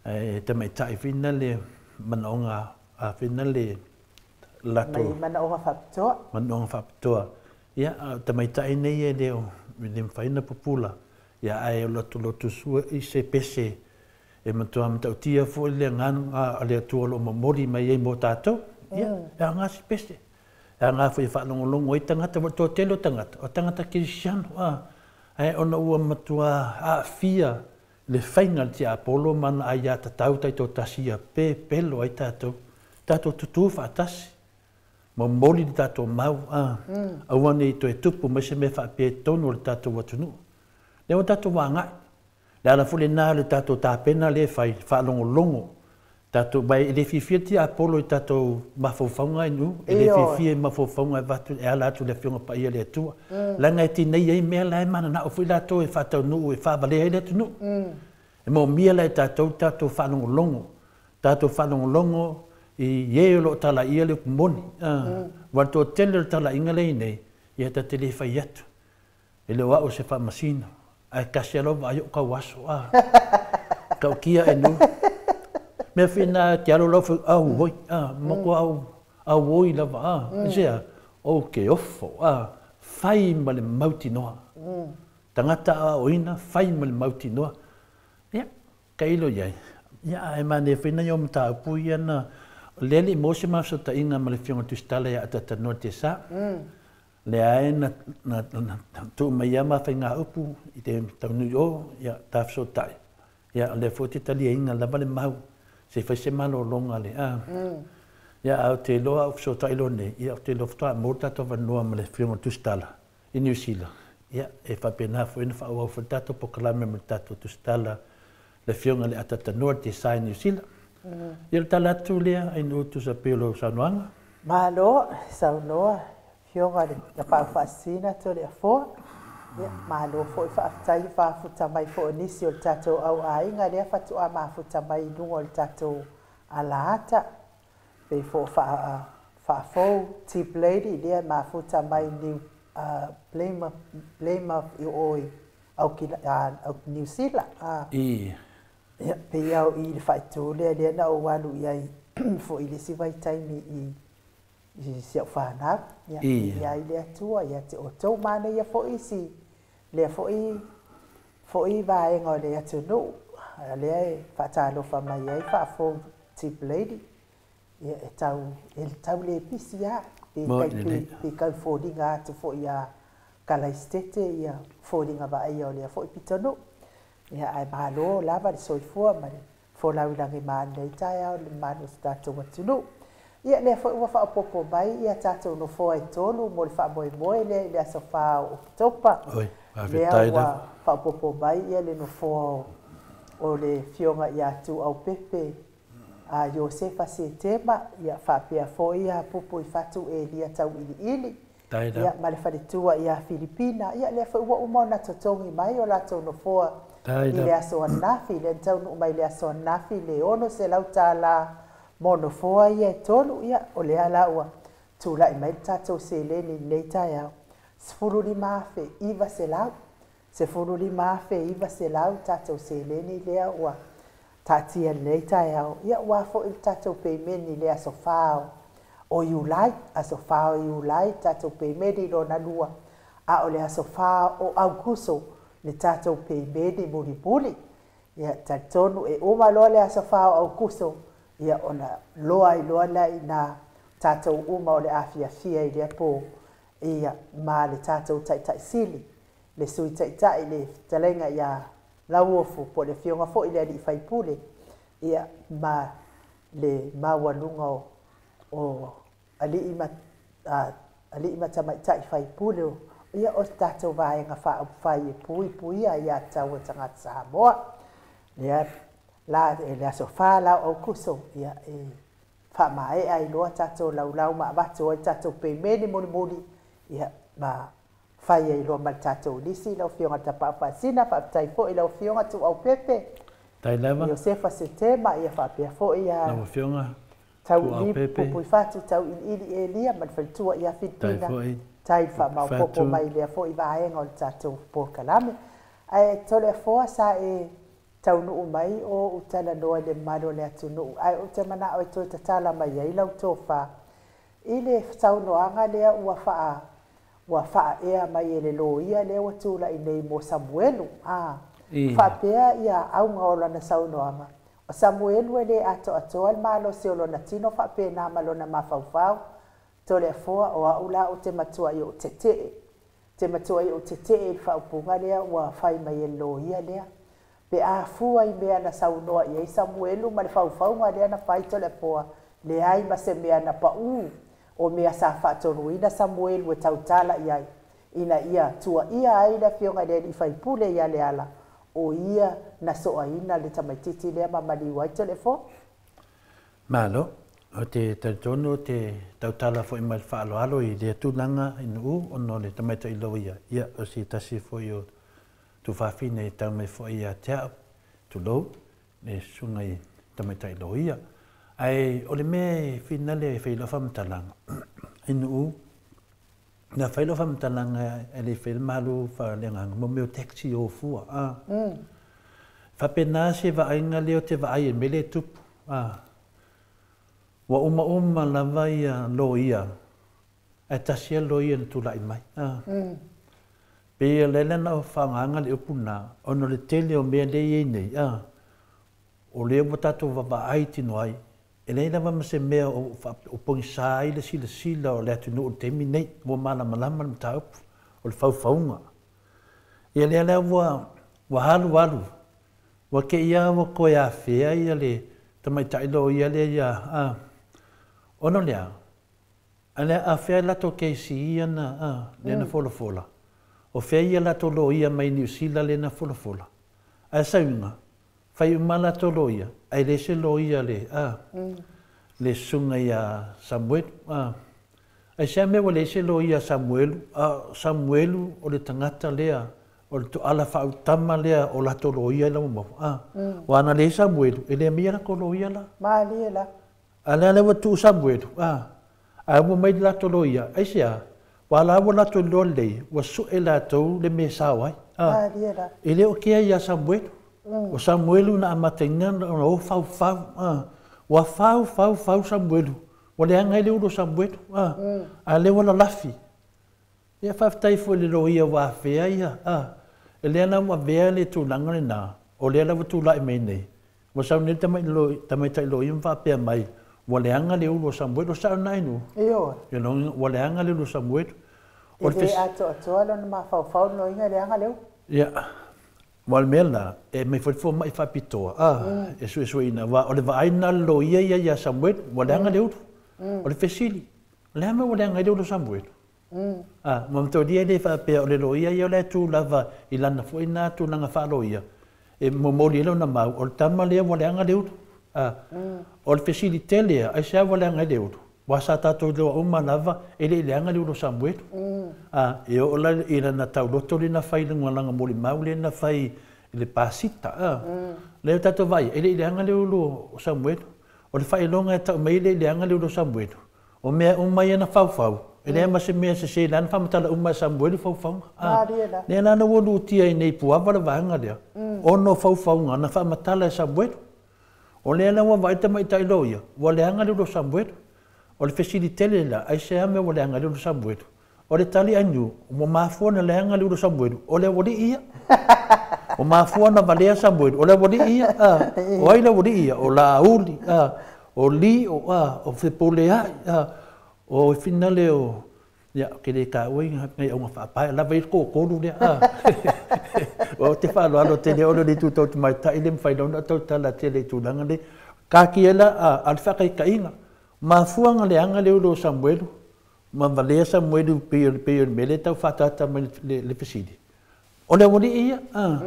e tamaitai whina le manaoga a whina le lato. Mai manaoga faapitoa. Manaoga faapitoa. Ia, tamaitai nei e le o le mafai ona pupula. Ia, ae o latou lotu sua i se pese e matua matautia foi le agaga a le Atua o lo o momoli mai ai mo tatou. Ia, e aoga si pese. E aoga foi e faalogologo ai tagata, ua toatele o tagata, o tagata kerisiano, ae ona ua matua aafia le faiga a le tiapolo ma ana aiā tatau taitoatasi ia pepelo ai tatou. Tatou tutū faatasi, momoli le tatou mau, aua ne i toe tupu mai se mea faapea i totonu o le tatou atunuu. Lea ua tatou agai. Le ala foi lena le tatou tapena lea e fai, faalogologo. Tatou mai e le fiafia tiapolo i tatou mafaufauga inu, e le fiafia i mafaufauga e avatu e ala atu le Afioga Paia le Atua. Leaga e tinei ai mea la e mananao foi latou e faataunuu e faavalea ai le atunuu. E moomia la e tatou tatou faalogologo. Tatou faalogologo i e o lo o talaia le upu moni. Ua le toatele o le talaiga lea i nei, ia ta te le fai atu. E le o au se faamasino, ae kasi alo vaai o kau aso. Kau kia e nu. Mea whina te alo lau au hoi, mako au, au oi lava, Sea, o ke ofo, fai ma le mautinoa. Tagata a oina, fai ma le mautinoa. Ia, kailo iai. Ia, ae mane whina i o mataupu ia na, lea le mo se mafesootaiga ma le Afioga Tusitala ia atatanoa te sa. Lea ai na tuu mai ia mafaiga upu i te taunuu o, ia tafesootai. Ia, lea foi te taliaina lava le mau, se fai se malologa le, Ia, au te loa au fesotai lo nei, ia, o te loa faatoa mo tatou avanoa ma le Afioga Tusitala i Niu Sila. Ia, e faapena foi ona faaauau foi le tatou polokalame ma le tatou Tusitala le Afioga le Atatanoa te sa i Niu Sila. Ia, le tala atu lea, ai no tusa pei o lau saunoaga. Malo, saunoa, Afioga le Tapaau Faasisina Toleafoa. Ia, malo foi faafetai faafuta mai foi nisi o le tatou au aiga lea faatoa mafuta mai i luga o le tatou alaata. Pe fo faafou Tip Lady lea mafuta mai New Plymouth i oi au New Zealand. Ia, pe au i le faaitu lea lea na ou alu i ai foi le isi vaitaimi i si au fanau. Ia, ia i le Atua, ia te outou manaia foi si lea foi vaega o le atunuu. Lea e faatalofa mai ai faafou Tip Lady. Ia, e tau le pisi a, pe kau foliga atu foi ia Kalaistete, ia foliga vaaia o lea foi pitonuu. Ia, ae malo lava le soifua ma le Folau i lagima i lenei taeao i le mamalu o si tatou atunuu. Ia, lea foi ua faaopoopo mai ia tatou nofoa e 3 mo le faamoemoe lea i le aso 4 o Oketopa. Oi, Lea faafetai ua lava. faaopoopo mai ia le nofoa o le Afioga ia Tuaupepe Iosefa Setema, ia faapea foi ia Pupuifatu Elia Tauiliili, Tai ia lava. ma le faletua ia Filipina. Ia lea foi ua uma ona totogi mai o latou nofoa Tai i le lava. aso ananafi, lea na taunuu mai le aso ananafi le $600 mo nofoa ia e 3. Ia o lea la ua tulai mai le tatou seleni i lenei taeao, $15,900, $15,900 tatou seleni lea ua taatia i lenei taeao. Ia ua foi le tatou peimeni i le aso 4 o Iulai, aso 4 o Iulai tatou peimeni lona 2, a o le aso 4 o Aukuso le tatou peimeni mulimuli. Ia talitonu e uma loa le aso 4 o Aukuso, ia ona loa ai loa lea ina tatou uma o le afiafia i lea po, ia ma le tatou taitaisili, le sui taitai le fetalaiga ia Lauofu po o le afioga foi i le alii faipule, ia ma le maualuga o alii ma alii ma tamaitai faipule, ia o tatou vaega faaupufai e puipuia ia tatau a tagata Samoa. Lea la e le aso 4 la o Aukuso, ia e faamaea ai loa tatou laulau ma avatu ai tatou peimeni mulimuli, ia ma fai ai loa ma le tatou lisi. Lau Afioga Tapaau Faasina, faafetai foi lau Afioga Tuaupepe Tai lava. Iosefa Setema, ia faapea foi ia Lau Afioga Tauili Tuaupepe. Pupuifatu Tauiliili Elia ma le faletua ia Tai Filipina. foi. Tai faamaopoopo Fatu. mai lea foi vaega o le tatou polokalame. Ae Toleafoa sa e taunuu mai o utalanoa i le mamalu o le atunuu, ae ou te manao e toe tatala mai ai lau tofa i le saunoaga lea ua faaea mai e le loia lea ua tulai nei mo Samuelu. Faapea ia auga o lana saunoaga. O Samuelu e le atoatoa le malosi o lona tino faapena ma lona mafaufau. Toleafoa o au la o te matua i o tetee. Te matua i o tetee i le faaupuga lea ua fai mai e le loia lea. Pe a fua i mea na saunoa i ai Samuelu ma le faufauga lea na fai Toleafoa, leai ma se mea na pau o mea sa faatonuina Samuelu e tautala i ai, ina ia tuaia ai le afioga i le alii faipule ia Leala, o ia na soaina le tamaititi lea ma maliu ai Toleafoa. Malo, o te talitonu o te tautala foi mai le faaaloalo i lea tulaga i nuu ona o le tamaitai loia. Ia, o se tasi foi o tufafine e tau mai foi ia te au, tulou, le susuga i tamaitai loia. Ae o le mea e finale e fai lau faamatalaga i nuu, na fai lau faamatalaga e le fai le malu faaleagaga mo mea o taxi o fua. Faapena se vaaiga lea o te vaai e mele e tupu. Ua uma uma lava ia loia, ae tasi a loia na tulai mai. Pe ia lele na o whaangaanga le upu nā, ona le tele o mea le iei nei. O lea ua tatou vavaai tino ai. E leai lava ma se mea o pogisa ai le silasila o le atunuu o le taimi nei, ua malamalama le mataupu, o le faufauga. Ia lea lea ua alu alu, ua ke ia ua koe afea ia le tamaitai loia lea ia, ona lea, a lea afea latou keisi ia na, lea na folafola. O fea ia latou loia mai Niu Sila lea na folafola. Ae sauga, fai uma latou loia, ae le se loia le, le susuga ia Samuelu. Ai se mea ua le se loia Samuelu, Samuelu o le tagata lea, o le toala faautama lea o latou loia i lau maua. Ua ana le Samuelu, e le mia latou loia la. Malie la. A lea lea ua tuu Samuelu, a ua mai latou loia, ai se a, ua la ua latou loa lelei, ua sue latou le mea sao ai. Malie la. E le o kea ia Samuelu. O Samuelu na amataina ona o faufau. Ua fau, fau, fau Samuelu. Ua leaga ai le ulu o Samuelu. A lea ua lalafi. Ia faafetai foi i le loia ua afea ia. E lea la ua avea le tulaga lena, o lea la ua tulai mai nei. Ua sau nei tamaitai loia ma faapea mai, ua leaga le ulu o Samuelu. O sao na inu? Ioe. Ia loga, ua leaga le ulu o Samuelu. O E le le atoatoa lona mafaufau loiga leaga le ulu. Ia. Ua o le mea lena, e aumai foi le fomai faapitoa, a, e suesueina, aua o le vaai lena a le loia ia ia Samuelu, ua leaga le ulu. O le fesili, o le a le mea ua leaga ai le ulu o Samuelu? A, ma mataulia e le faapea o le loia ia o la e tu lava i lana foi lena tulaga faaloia, e momoli ai lona mau, o le tama lea ua leaga le ulu. A, o le fesili tele lava, aisea ua leaga ai le ulu? Aua sa tatou iloa uma lava e le i leaga le ulu o Samuelu. A, e oo la i lana tauloto lea na fai i lana molimau lea na fai i le pasita, a, lea ua tatou vaai, e le i leaga le ulu o Samuelu. O le faailoga e tau mai e le i leaga le ulu o Samuelu, o mea uma ia na faufau, e leai ma se mea sese, la na faamatala uma e Samuelu faufauga. A, lea la na ua lutia ai nei i Puava le vaega lea, ona o faufauga na faamatala e Samuelu. O lea la ua vaai le tamaitai loia, ua leaga le ulu o Samuelu. O le fesili tele la, aisea mea ua leaga ai le ulu o Samuelu? O le tali ainiu, ua mafua ona leaga le ulu o Samuelu, o le aualii ia. Ua mafua ona valea Samuelu, o le aualii ia. A, o ai le aualii ia? O Laauli, a, o Lio, a, o Fepuleai, a, o finale o ia, ou te le taua nai auga faapae, lava ia le toatolu lea. A. Ou te faaaloalo tele ona o le itu tau tamaitai le mafai loa ona tautala tele i tulaga nei. Taatia la a le faataitaiga, mafua ona leaga le ulu o Samuelu ma valea Samuelu pei o le mea lea e tau faaataata mai le fesili. O le aualii ia, a.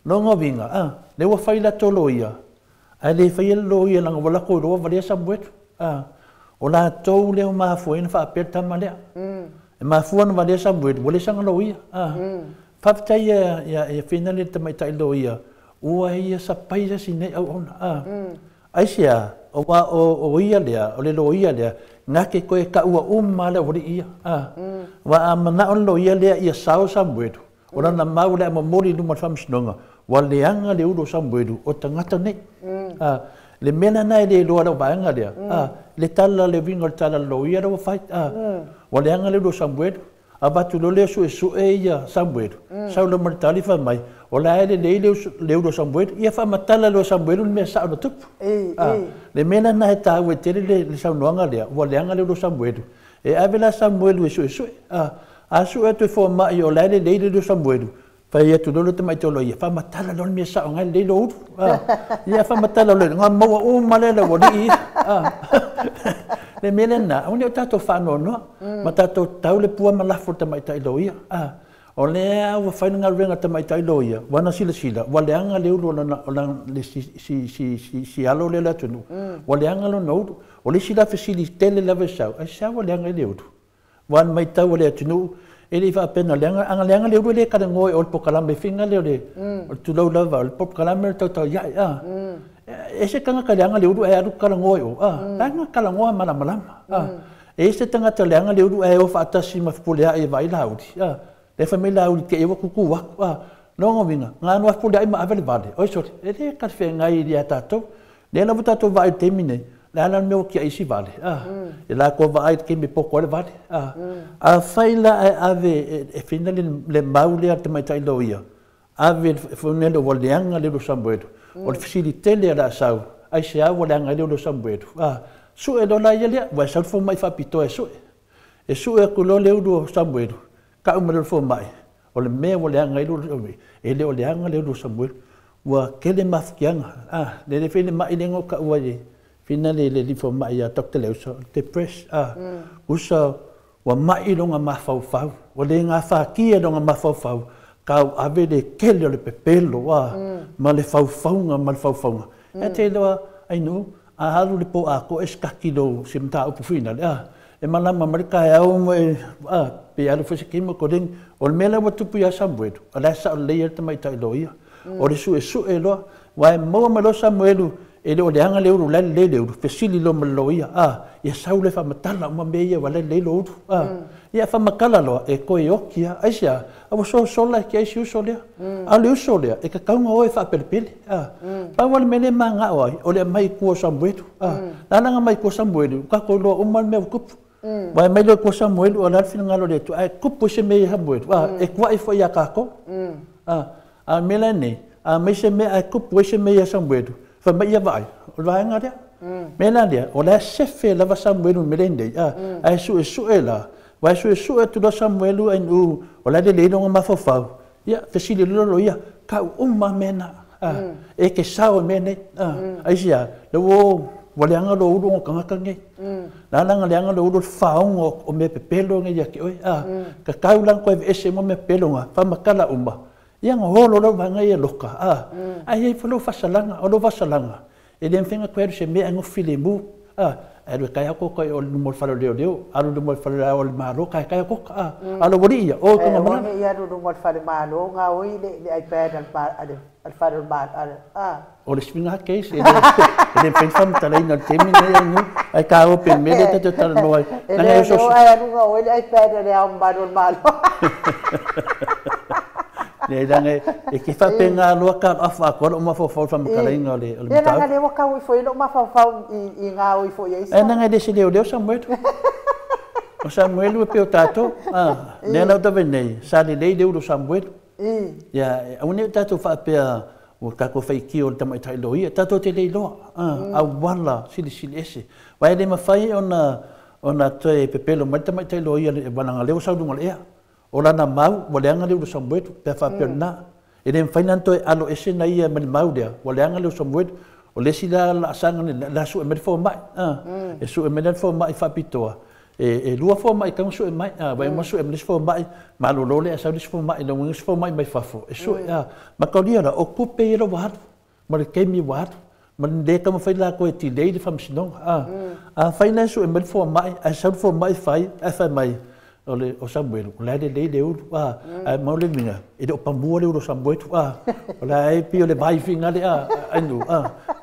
Lona uiga, a, lea ua fai latou loia, ae le faia le loia leaga ua latou iloa ua valea Samuelu. A. O latou lea ua mafua ai ona faapea le tama lea. E mafua ona valea Samuelu, ua le saga loia. A. Faafetai ia Fina le tamaitai loia, ua ia sapaia si nei auauna. A. Aisea, aua o ia lea, o le loia lea, na te toe taua uma le aualii ia. A. Aua a manao le loia lea ia sao Samuelu, o lana mau le a momoli i luma o le faamasinoga, ua leaga le ulu o Samuelu o tagata nei. A, le mea lena e le iloa lau vaega lea, a, le tala le uiga o le tala loia lea ua fai, a, ua leaga le ulu o Samuelu, avatu loa lea suesue ia Samuelu, sau loa ma le tali fai mai, o la e lelei le ulu o Samuelu, ia faamatala loa e Samuelu le mea sao na tupu. A, le mea lena e taua tele le saunoaga lea, ua leaga le ulu o Samuelu, e ave la Samuelu e suesue, a, a sue atu e fomai o la e lelei le ulu o Samuelu, fai atu loa le tamaitai o loia, faamatala loa le mea sao ngai lelei lo ulu. A, ia faamatala loa, ngā maua uma le le aualii ia. A, le mea lena, aua ne i o tatou faanoanoa, ma tatou tau le pua ma lafo i le tamaitai loia. A, o lea ua fai le galuega a le tamaitai loia, ua na silasila, ua leaga le ulu o lana, o lana, le si alo lea o le atunuu, ua leaga lona ulu. O le isi la fesili tele lava e sau, aisea ua leaga ai le ulu? Aua o le matau a le atunuu, e le i faapea na leaga, a na leaga le ulu e le talanoa i o le polokalame finga lea o le, o le tulou lava, o le polokalame o le tautau iai, a. E ese tagata leaga le ulu ae alu talanoa i o, a. La na talanoa malamalama, a. E ese tagata leaga le ulu ae o faatasi ma Fepuleai e vaai Laauli, a. Lea fai mai Laauli te i ua tutu atu, a. Lona uiga, na anu a Fepuleai ma ave le vale, oi sole, e le talafeagai ia tatou. Lea lava tatou vaai i le taimi nei, le a la le mea ua tiai isi vale, a. E latou vaai i le taimi e poto ai le vale, a. Afai la ae ave e fina le mau lea a le tamaitai loia, ave le ua leaga le ulu o Samuelu, o le fesili tele a le asau, aisea ua leaga ai le ulu o Samuelu, a. Sue loa la ia lea, ua e sau le fomai faapitoa e sue. E sue atu loa le ulu o Samuelu, tau mai loa le fomai, o le mea ua leaga ai le ulu, e le o leaga le ulu o Samuelu. Ua tele mafutiaga, a, le le fai le mai le no taua i fina le le fomai ia Dr. Leusa, depressed, a, usa ua mai longa mafaufau, ua le gafatia longa mafaufau, tau ave le tele o le pepelo, a, ma le faufauga, ma le faufauga. E te iloa, ainu, a alu le po atoa e sikaki lou si mataupu finale, a, e malama mai le taeao ma e, a, pe alu foi se taimi o koleni. O le mea lea ua tupu ia Samuelu, o la e sao lelei ai le tamaitai loia. O le suesue loa, aua e maua mai loa Samuelu, e le o leaga le ulu, la e lelei le ulu, fesili loa ma le loia, a, ia sau le faamatala uma mea ia ua la e lelei lo ulu, a. Ia faamatala loa, e toe oti lava, aisea, a ua sosola e tiai si uso lea. A o le uso lea, e tatau ona o e faapelepele, a. Pau lava le mea lea e manao ai, o le aumai i tua o Samuelu, a. La na aumai i tua o Samuelu, tatou iloa uma le mea ua tupu. Ua aumai loa i tua o Samuelu, o le a le finagalo o le Atua, ae tupu ai se mea ia Samuelu, a, e tuai foi ia tatou. A, a o le mea la lenei, a aumai se mea ae tupu ai se mea ia Samuelu, fai mai ia vaai, o le vaega lea. Mea la lea, o la e sefe lava Samuelu i le mea lenei, a, ae suesue la, ua e suesue atu loa Samuelu ainu, o la e lelei lona mafaufau, ia, fesili loa loia, Kau uma mena e ke sao mene aisia le wo waleanga lo ulu o kanga kange la la ngaleanga lo ulu faongo o me pepelo nge ya ke oi ka kau lang ko ese mo me pelo nga fa makala uma ia ngolo lo vanga ia loka ai ai fo fasalanga o lo fasalanga e le mfenga ko se me ngo filemu alu kaya ko ko o numo falo leo leo alu numo falo leo o malo kaya kaya ko alu wori ia o ko mana ia alu numo falo malo nga oi le iPad al falo mal o le swinga case e le pensa tala ina temi ne nu ai ka o pen me le te tala no ai na yo so ai alu nga oi le iPad le au malo malo le danga e ke fa penga lo ka afa ko lo ma fo fo fa makala inga le le mata le wa ka oi fo lo ma fa fa i nga oi fo ia e nanga de se leo leo Samuel o Samuel pe o tato ne la ta venei sa le le leo Samuel ia au tato fa pe o ka ko fai ki o tamai tai lo ia tato te le lo a wala sili sili ese vai le ma fai ona ona te pepelo mai tamai tai lo ia le bananga leo sa lunga le o lana mau, wa leanga leo Samuel, pe whapea E le mwhaina toe alo ese na ia mani mau lea, wa leanga leo Samuel, o lesi la la asanga ni la su e meri fo mai, e su e meri fo mai whapitoa. E lua fo mai kanga su e mai, wa e masu e meri fo mai, malo lole a saudi fo mai, lo ngi fo mai mai fafo. E su e, makaulia la, o kupe i lo waharu, ma le keimi waharu, ma le kama whai la koe ti lei le whamsinonga. A whaina su e meri fo mai, a saudi fo mai whai, a whai mai. O Samuel, o la le le ulu a maule minga e le opamua le ulu Samuel o la e pio le vai finga le anu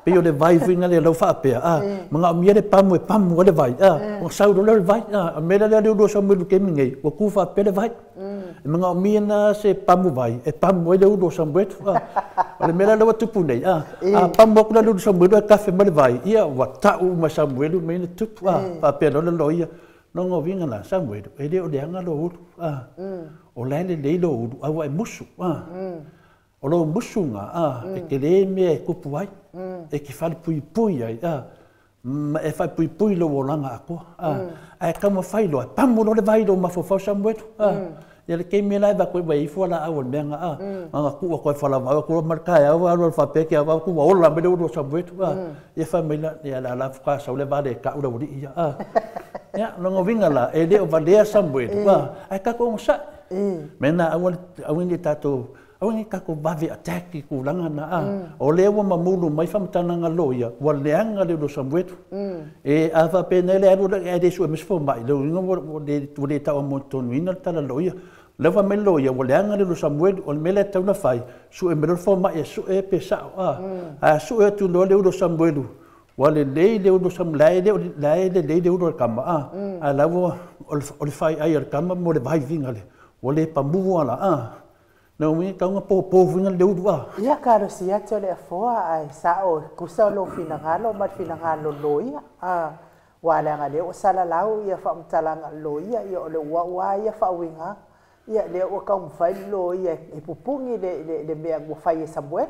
pio le vai finga le lau faapea manga mia le pamu e pamu le vai o sau le vai me le le ulu Samuel ke minga o ku faapea le vai manga mia na se pamu vai e pamu le ulu Samuel o le mela le tupu nei pamu ku le ulu Samuel e kafe ma le vai ia wa tau ma Samuel me ne tupu faapea lo lo ia no vinga la Samuel e le o leanga lo ulu o la le le lo ulu awa e musu o lo musu nga e ke le me e kupu ai e ke fale pui pui ai ma e fai pui pui lo olanga ako a ka mo fai lo pamu lo le vai lo ma fo fo Samuel ia le ke me la va ko vai fo la awa me nga nga ku ko fa la va ko marka ya wa lo fa pe ke wa ku wa ola me lo Samuel ia fa me la ia la la fa sa le va le ka ula uri ia ia longo vinga la e le o valea Samuel ai ka ko sa mena awal awini tato awini ka ko vave attack ku langa na o le wa mamulu mai fa mtana nga lo ia wa leanga le lo Samuel e ava pe ne le alu e de su e misfo mai lo ngo le ta o mo tonu ina tala lo ia le va me lo ia wa leanga le lo Samuel o me le tauna fai su e me lo fo mai su e pe sa a su e tu lo le lo Samuel wa le le le ulu sam le le le le le ulu kama a la wo o le fai ai al kama mo le vai vinga le o le pamu ala no mi ka nga po po vinga le ulu ia ka ro sia tole foa ai sa o kusa lo finangalo ma finangalo lo ia wa la nga le o sala lau ia fa mtalanga lo ia ia o le wa wa ia fa winga ia le o ka mfai lo ia e pupungi le le me mo fai Samuel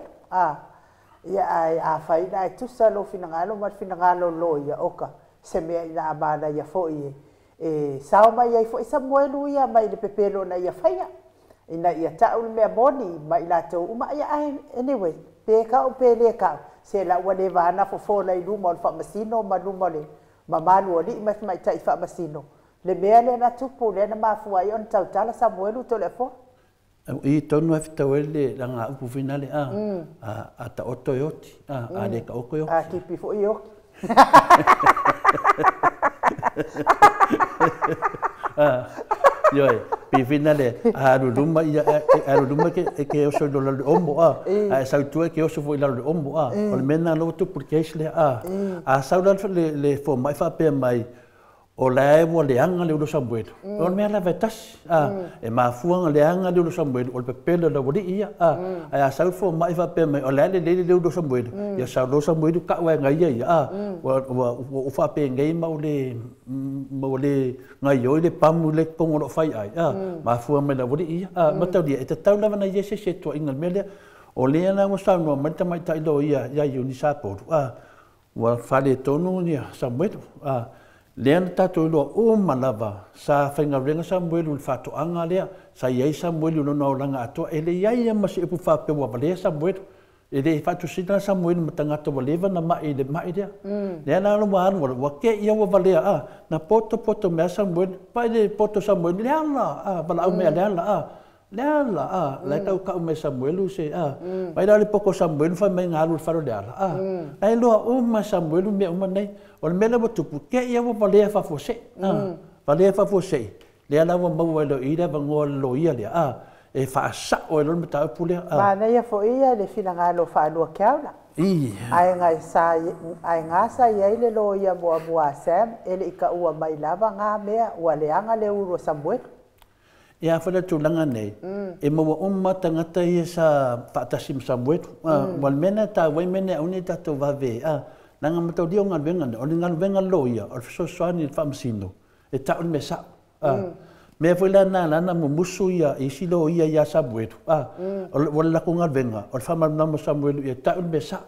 ia ai a fai na tu sa lo finangalo ma finangalo lo ia oka se me ina amana ia fo i e sao mai ia fo Samuel ia mai le pepelo na ia faia ina ia ta ul me moni mai la to uma ia anyway pe ka o pe le ka se la wa le vana fo fo la ilu mo fa masino ma lu mo le mamalu oli mai mai tai fa masino le mea le na tupu le na mafua i on tautala Samuel to le fo i tonu e whitau le langa upu finale a ta oto e oti a le ka oko e oti a kipi fo i oki Ioi, pi finale a ruruma ia a ruruma ke oso lo le omo a sautua ke oso fo i le omo o le mena lo tu porque le a saula le fo mai fa pe mai o la e wo leanga le ulo Samuel o le mea la vetas e mafuanga leanga le ulo Samuel o le pepelo la wori ia a sau fo mai fa pe mai o la le le ulo Samuel ia sau lo Samuel ka wa ngai ia wa o fa pe ngai ma o le ngai oi le pamu le kongo lo fai ai mafua mai la wori ia mataulia e te tau lava na ia se se to inga mele o le na mo sau no mai tamai tai lo ia ia uni sa poru wa fale tonu ia Samuel Lea na tatou iloa uma lava, sa faigaluega Samuelu i le faatoaga lea, sa i ai Samuelu i lona olaga atoa, e leai lava ma se upu faapea ua valea Samuelu. E le faatusina Samuelu ma tagata ua leva ona mai i le mai lea. Lea la ua alu alu, ua te i ua valea, na poto poto mai lava Samuelu. Vaai le poto o Samuelu, le ala, valaau mai a le ala, le ala, la e tautau mai Samuelu se, vai la le poto o Samuelu fai mai ga alu i le fale o le ala, la e iloa uma e Samuelu mea uma nei. O le mea lea ua tupu, te i ua valea faafuasei, valea faafuasei, lea la ua maua e le i le avanoa le loia lea, e faasao ai loa le mataupu lea. Manaia foi ia le finagalo faalua keaula. Ae ga sa i ai le loia muamua a Sam e le i taua mai lava ga mea ua leaga le ulu o Samuelu. Ia fa le tulaga nei, e maua uma tagata ia sa faatasi ma Samuelu. Ua le mea na taua ai mea nei aua ne i tatou vave, leaga mataulia o galuega nei, o le galuega loia, o le fesoasoani i le faamasino, e tau le mea sao. Mea foi la na ala na mumusu ia isi loia ia Samuelu, o le latou galuega, o le faamalamalama o Samuelu ia tau le mea sao.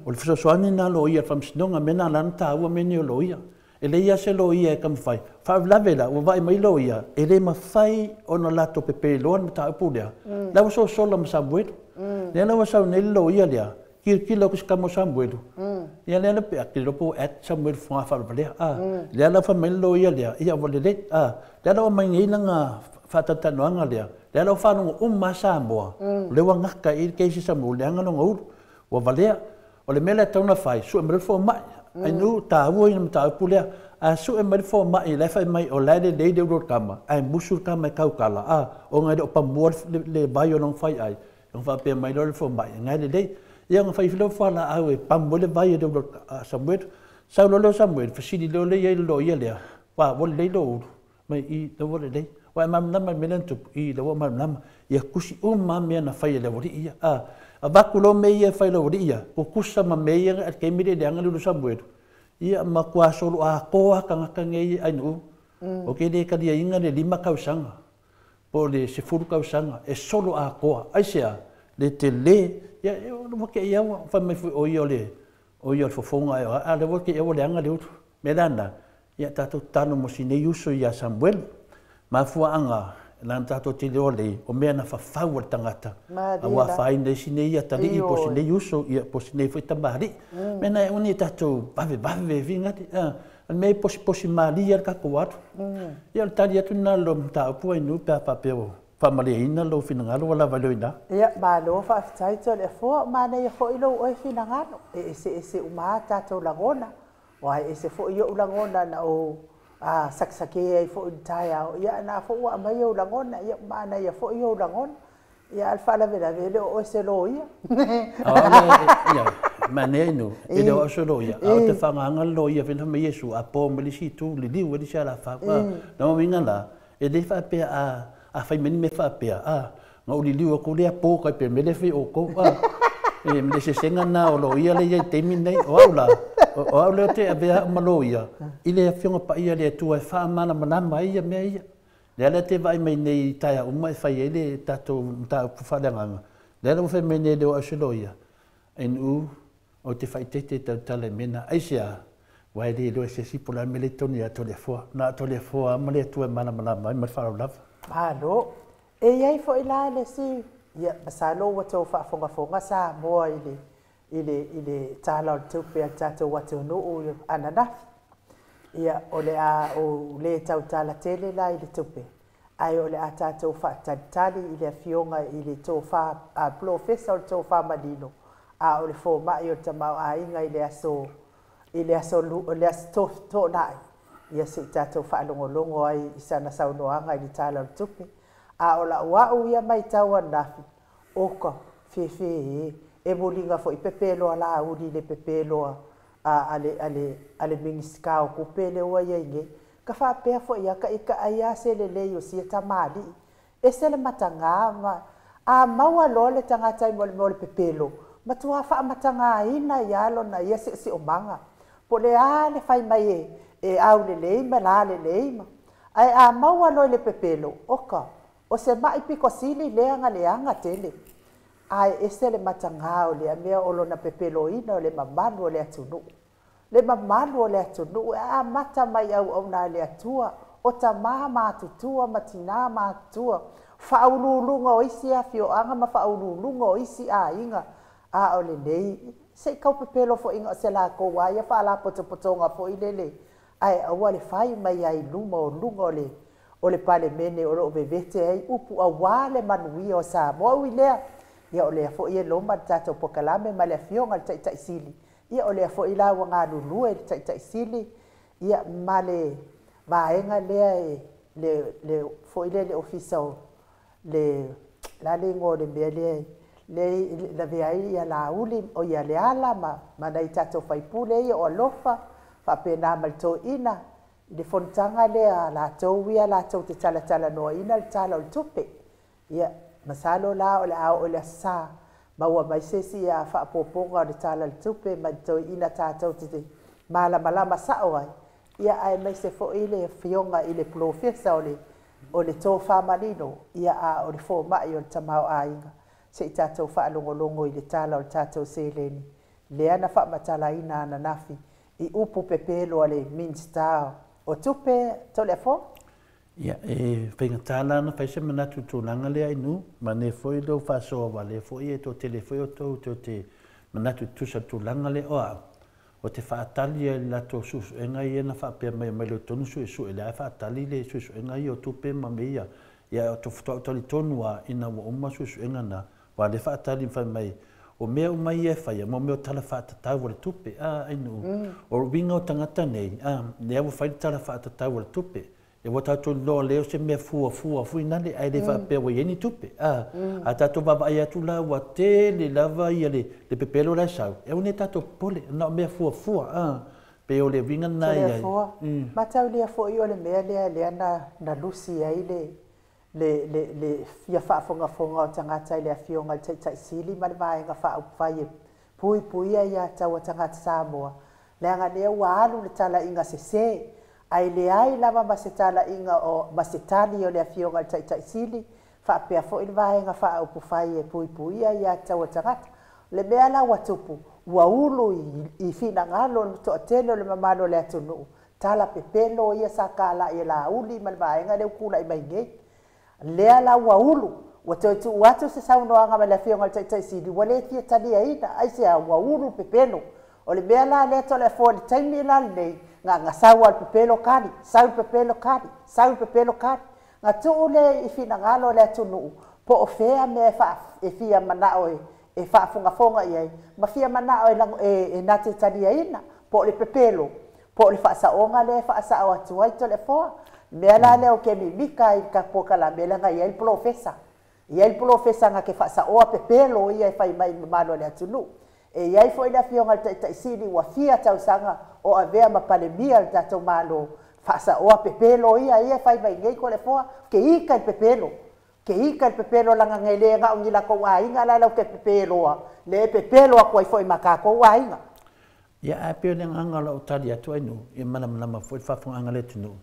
O le fesoasoani na loia i le faamasinoga, mea na ala na taua mea nei o loia. E leai lava se loia e taumafai. Faalavelave la, ua vaai mai loia, e le mafai ona latou pepeloa le mataupu lea. La ua sosola ma Samuelu. Lea la ua sau nei le loia lea, tilotilo atu i se tama o Samuelu. Ia lea la pe a po at Samuelu foga faalavalea. Lea la fai mai le loia lea, ia ua lelei. Lea la ua mai nei lana faatautanoaga lea. Lea la ua faalogo uma Samoa. O lea ua gata i le case Samuelu, leaga lona ulu. Ua valea. O le mea lea tatau ona fai, sue mai le fomai. Ai nu taua ina mataupu lea. A sue mai le fomai, la e fai mai o la e lelei le ulu o le tama, ae musu le tama e tautala, ona e le o pamua le vai o lona fai ai. Ona faapea mai loa le fomai, ngai lelei. Ia ona fai loa fualaau e pamu ai le vai o le ulu o Samuelu. Sau loa lea o Samuelu, fesili loa lea i ai le loia lea, ua ua lelei lou ulu. Mai i la ua lelei. Ua e malamalama i le mea lea na tupu, i la ua malamalama. Ia tusi uma mea na fai e le aualii ia. Avatu loa mea ia e fai e le aualii ia, tutusa ma mea ia a le taimi lea e leaga le ulu o Samuelu. Ia matua solo atoa tagata nei ai nuu. O ke le taliaina le 5 tausaga, po o le 10 tausaga, e solo atoa. Aisea, le tele, ia ua te i ua fai mai foi o ia o le o ia o le fofoga e a le ua te i ua leaga le ulu. Mea lana, ia tatou tatalo mo si nei uso ia Samuelu. Mafuaaga, lana tatou te iloa lei, o mea na fafau a le tagata. Aua afaina ai si nei atalii po o si nei uso, ia po o si nei foi tamalii. Mea na e aua ne i tatou vavevave figati. O le mea e posiposi malie le tatou atu. Ia o le tali atu lena i lou mataupu ai nu pe a faapea ua faamalieina lou finagalo ua lava i lou ina. Ia, malo faafetai Toleafoa, manaia foi lou oe finagalo. E eseese uma a tatou lagona. Aua e ese foi o'u lagona na ou sakesake ai foi i le taeao. Ia na foi ua aumai ou lagona, ia manaia foi ou lagona. Ia a o le faalavelave e le o oe se loia. Ia, manaia nu, e le o au se loia, a o te faagaga le loia fai mai Iesu a po mai le isi itu, liliu ai le isi alafau. Na uiga la, e le faapea a fai mai ni mea faapea, na ou liliu atu lea po kai pe mele fai outou. E le sesega na o loia le ia i taimi nei, o au la, o au lea te avea au ma loia, i le afioga paia le Atua e faamalamalama ai ia mea ia. Lea la te vaai mai nei i taeao uma e fai ai le tatou mataupu faaleagaga. Lea la ua fai mai nei le o au se loia, ai nuu o te faaeteete tautala i mea na. Aisea, aua e le iloa e se isi po o le a le mea lea i totonu ia Toleafoa. Na o Toleafoa ma le Atua e malamalama ai ma le faaaloalo lava. Malo. E i ai foi la le isi, ia masalo ua tou faafogafoga Samoa i le i le i le Tala o le Tupe a le tatou atunuu ananafi. Ia o le a ou le tautala tele la i le tupe, ae o le a tatou faatalitali i le afioga i le tofa polofesa o le tofa manino, a o le fomai o le tamaoaiga i le aso i le aso le aso Toonai, ia se i tatou faalogologo ai i sana saunoaga i le Tala o le Tupe. A o lau au ia matau ananafi, oka fefe e muliga foi pepeloa lauli i le pepeloa a le a le a le Minisita o Tupe lea ua i ai nei. Ka faapea foi ia ka ika ai a se lelei o sia tamalii. Ese le mataga ma a maua loa le tagata i mo le mea o le pepelo, matua faamatagaina ia lona ia seoseomaga. Po o le a le fai mai e aulelei ma lalelei ma. Ae a maua loa i le pepelo, oka, o se mai piko sili lea na leaga tele. Ae ese le mataga o lea mea o lona pepeloina o le mamalu o le atunuu. Le mamalu o le atunuu e amata mai auauna a le Atua, o tamā matutua ma tinā matutua, faauluuluga o isi afioaga ma faauluuluga o isi aiga, a o lenei, se i taupepelo foi o se latou lava ia faalapotopotoga foi lele, ae aua le fai mai ai i luma o luga o le Palemene o lo o vevete ai upu aua le manuia o Samoa. Ui lea, ia o lea foi e loma le tatou polokalame ma le afioga i le Taitai Sili, ia o lea foi la ua galulue le Taitai Sili ia ma le vaega lea e le foi lea le ofisa o le la le igoa o le mea lea le lavea ai ia Laauli o ia Leala ma nai tatou faipule ia o Alofa faapena ma le toeaina i le fonotaga lea a latou ia latou te talatalanoaina le Tala o le Tupe. Ia masalo la o le a oo i le Aso Sa maua mai se isi faaopoopoga o le Tala o le Tupe mai le toeaina tatou te malamalama sao ai, ia aemaise foi le afioga i le polofesa o le tofa manino, ia a o le fomai o le tamaoaiga. Se i tatou faalogologo i le tala o le tatou seleni lea na faamatalaina ananafi i upu pepelo a le Minisita o Tupe Toleafoa. Ia, e faigata la ona fai se manatu i le tulaga lea Ainu, manaia foi lou faasoa aua o lea foi e toatele foi outou tou te manatu e tutusa i le tulaga lea. O au, ou te faatali lava i le latou suesuega ia na faapea mai omai loa i totonu suesue, lea e faatali le suesuega ia o tupe ma mea ia. Ia, ou te faatoa ou talitonu lava ina ua uma suesuega na, aua o lea e faatali fai mai, o mea uma ia e faia, mo mea o tala faatatau o le tupe, a Ainu. O le uiga o tagata nei, a, lea ua fai le tala faatatau o le tupe. E ua tatou iloa lea o se mea fuafua foi nale, ae le faapea ua i ai ni tupe. A, a tatou vaavaai atu la ua tele lava ia le pepelo la e sau, e aua ne i tatou popole, na o mea fuafua, a, pei o le uiga lena e i ai. Toleafoa, mataulia foi o le mea lea lea na lusi ai le fia faafogafoga o tagata i le afioga i le Taitai Sili ma le Vaega Faaupufai e puipuia ia taua tagata Samoa, leaga lea ua alu le talaiga sese, ae leai lava ma se talaiga o ma se tali o le afioga i le Taitai Sili faapea foi le Vaega Faaupufai e puipuia ia taua tagata. Le mea la ua tupu, ua ulu i finagalo o le toatele o le mamalu o le atunuu, tala pepelo ia sa talai e Laauli ma le vaega lea ua tulai mai nei. Lea la ua ulu, ua toe tuu atu se saunoaga mai le afioga i le Taitai Sili, ua le fia taliaina, aisea ua ulu pepelo. O le mea la lea Toleafoa i le taimi la lenei, na sau lava le pepelo tali, sau le pepelo tali, sau le pepelo tali. Na tuu lea i finagalo o le atunuu, po o fea mea e fia manao e faafogafoga i ai, ma fia manao e na te taliaina, po o le pepelo, po o le faasaoga lea e faasao atu ai Toleafoa. Mea la lea o ke mimika i ka polokalame, leaga e i ai le polofesa. E i ai le polofesa na te faasaoa pepelo ia e fai mai i mamalu o le atunuu. E i ai foi le afioga i le Taitai Sili ua fia tausaga o avea ma palemia le tatou Malo, faasaoa pepelo ia e fai mai nei Toleafoa, ke ika i le pepelo. Ke ika i le pepelo laga nei le gao ni latou aiga la lau ke pepeloa, le pepelo atu ai foi ma tatou aiga. Ia, ae pei o le agaga o lau tali atu Ainu, ia malamalama foi le faafofogaaga a le atunuu.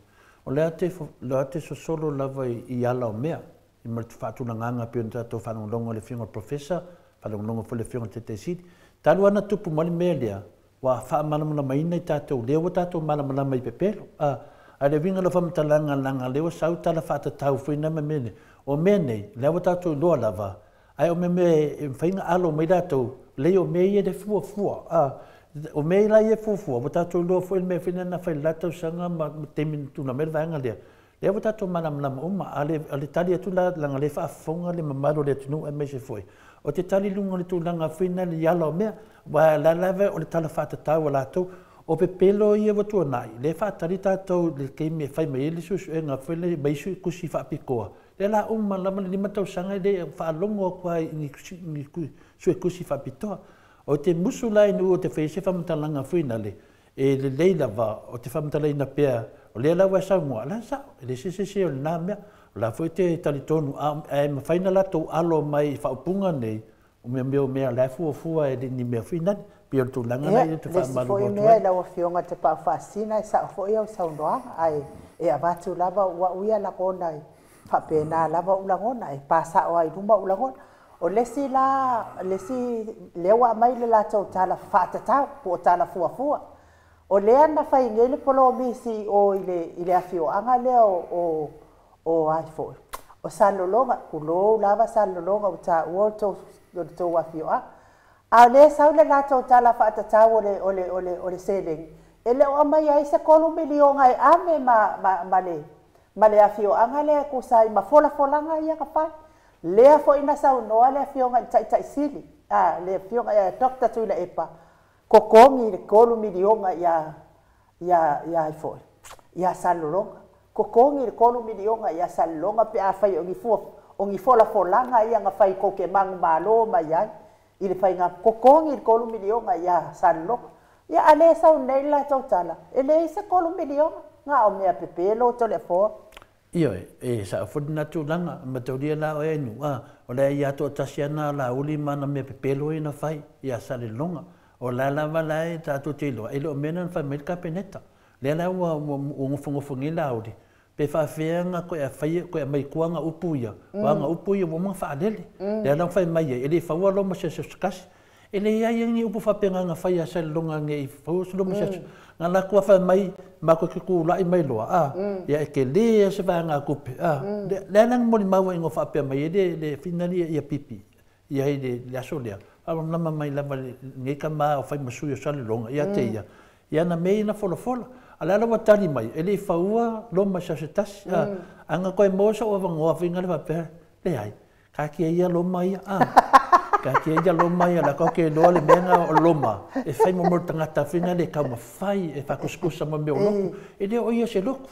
O lea te sosolo lava i ala o mea, i ma le faatulagaga pei ona tatou faalogologo i le afioga i le Professor, faalogologo foi i le afioga i le Taitai Sili. Talu lava na tupu mai le mea lea, ua faamalamalamaina i tatou, lea ua tatou malamalama i pepelo. A le uiga o lau faamatalaga leaga lea ua sau tala faatatau foi na ma mea nei. O mea nei, lea ua tatou iloa lava, ae o mea e mafai ona alo mai latou, lei o mea ia le fuafua. O mea la ia fuafua, ua tatou iloa foi le mea foi na fai le la tausaga ma taimi na tuna mai le vaega lea. Lea ua tatou malamalama uma, a le tali atu la, leaga lea faafofoga le mamalu o le atunuu aemaise foi. O te tali luga o le tulaga foi na le ala o mea, ua la lava o le tala faatatau a latou. O pepelo ia ua tuanai, lea faatali tatou le taimi e fai mai ai le suesuega foi le mai tusi faapitoa. Lea la uma lava le 5 tausaga le faalogo atu ai i ni suetusi faapitoa. O te musu la i nuu o te fai se faamatalaga foi nale, e lelei lava o te faamatalaina pea, o lea la ua saunoa, la sao, e le se se o lena mea. O la foi te talitonu, ae mafai na latou alo mai i faaupuga nei, o mea o mea la e fuafua e le ni mea foi nale, pei o le tulaga la ia te Le isi faamalu foi atu mea ai. Lau afioga te pau faasina e sao foi au saunoaga, ae e avatu lava ua uia lagona i faapena lava u lagona, e pasao ai luma u lagona. O le isi la, le isi lea ua aumai le latou tala faatatau, po o tala fuafua. O lea na fai nei le polomisi o i le afioaga lea o ai foi o Salelologa, tulou lava Salelologa ua taua o le tou afioaga. A o lea e sau le latou tala faatatau o le seleni, e le o aumai ai se 3 miliona e ave ma le afioaga lea e tusa ai ma folafolaga ia na fai. Lea foi na saunoa le afioga i le Taitai Sili, le afioga ia Dr. Tuilaepa, totogi le 3 miliona ia ai foi ia Salelologa. Totogi le 3 miliona ia Salelologa pe afai o ni folafolaga ia na fai tou te manumalo mai ai i le faiga, totogi le 3 miliona ia Salelologa. Ia a lea sau nei le latou tala, e leai se 3 miliona, na o mea pepelo Toleafoa. Ioe, e sao foi lena tulaga, mataulia la oe ai nu, o le ia toatasi ana Laauli ma ana mea pepelo ia na fai ia Salelologa. O la lava la e tatou te iloa, e le o mea na fai mai le Kapeneta. Lea la ua gofogofogia Laauli, pe faafefea na koe fai koe aumai tua aga upu ia, o aga upu ia ua uma ona faalele. Lea la ua fai mai ai, e le i faua Roma se aso se tasi. E leai ni upu faapena na fai ia Salelologa nei faua se Roma se aso. Na latou fai mai, matou te tulai mai loa, ia e tele se vaegatupe. Lea la na molimau ai no faapea mai ai le finali ia pipi ia i le aso lea. Faamalamalama mai lava lenei tama o fai ma sui o Salelologa ia te ia. Ia na mea ia na folafola. A o le ala ua tali mai, e le i faua Roma se aso se tasi. A na toe maua sou avanoa faiga le faapea, leai, taatia ia Roma ia. Taatia ia Roma ia, la ke iloa le mea na o Roma, e fai mo mo tagata faiga le taumafai e faakusikusa ma mea o lotu. E le o ia se lotu.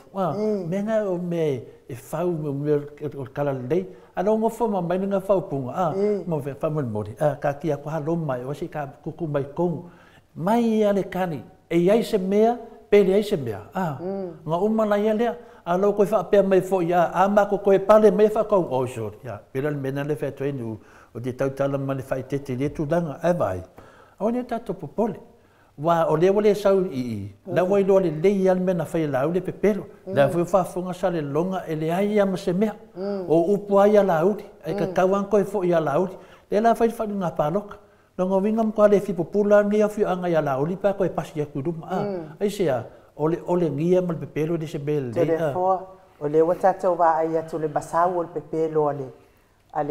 Mea na o mea e fau mo mea o le talalelei. A lea ua nofo ma mai lena faaupuga, mo faamolemole, taatia atu lava Roma e oe se i tutu mai totonu. Mai ia le tali, e i ai se mea, pe leai se mea. Na uma laia lea, a lou toe faapea mai foi, a matou toe pale mai faatau, oi sorry, pe le mea na le fai atu ai nu, o te tautala ma le faaeteete i lea tulaga, ae vaai, aua ne i tatou popole. Aua o lea ua le sau i i, la ua iloa lelei lava le mea na fai e Laauli e pepelo. Lea foi ua faafofoga Salelologa e leai lava ma se mea. O upu lava ia Laauli, ae tatau lava ona toe foi ia Laauli. Lea la fai le faaiuga palota. Lona uiga matua le fia pupula lenei afioaga ia Laauli pe a toe pasi atu i luma. Aisea, o le olegia ma le pepelo e le se mea lelei. Toleafoa, o lea ua tatou vaai atu le masau o le pepelo a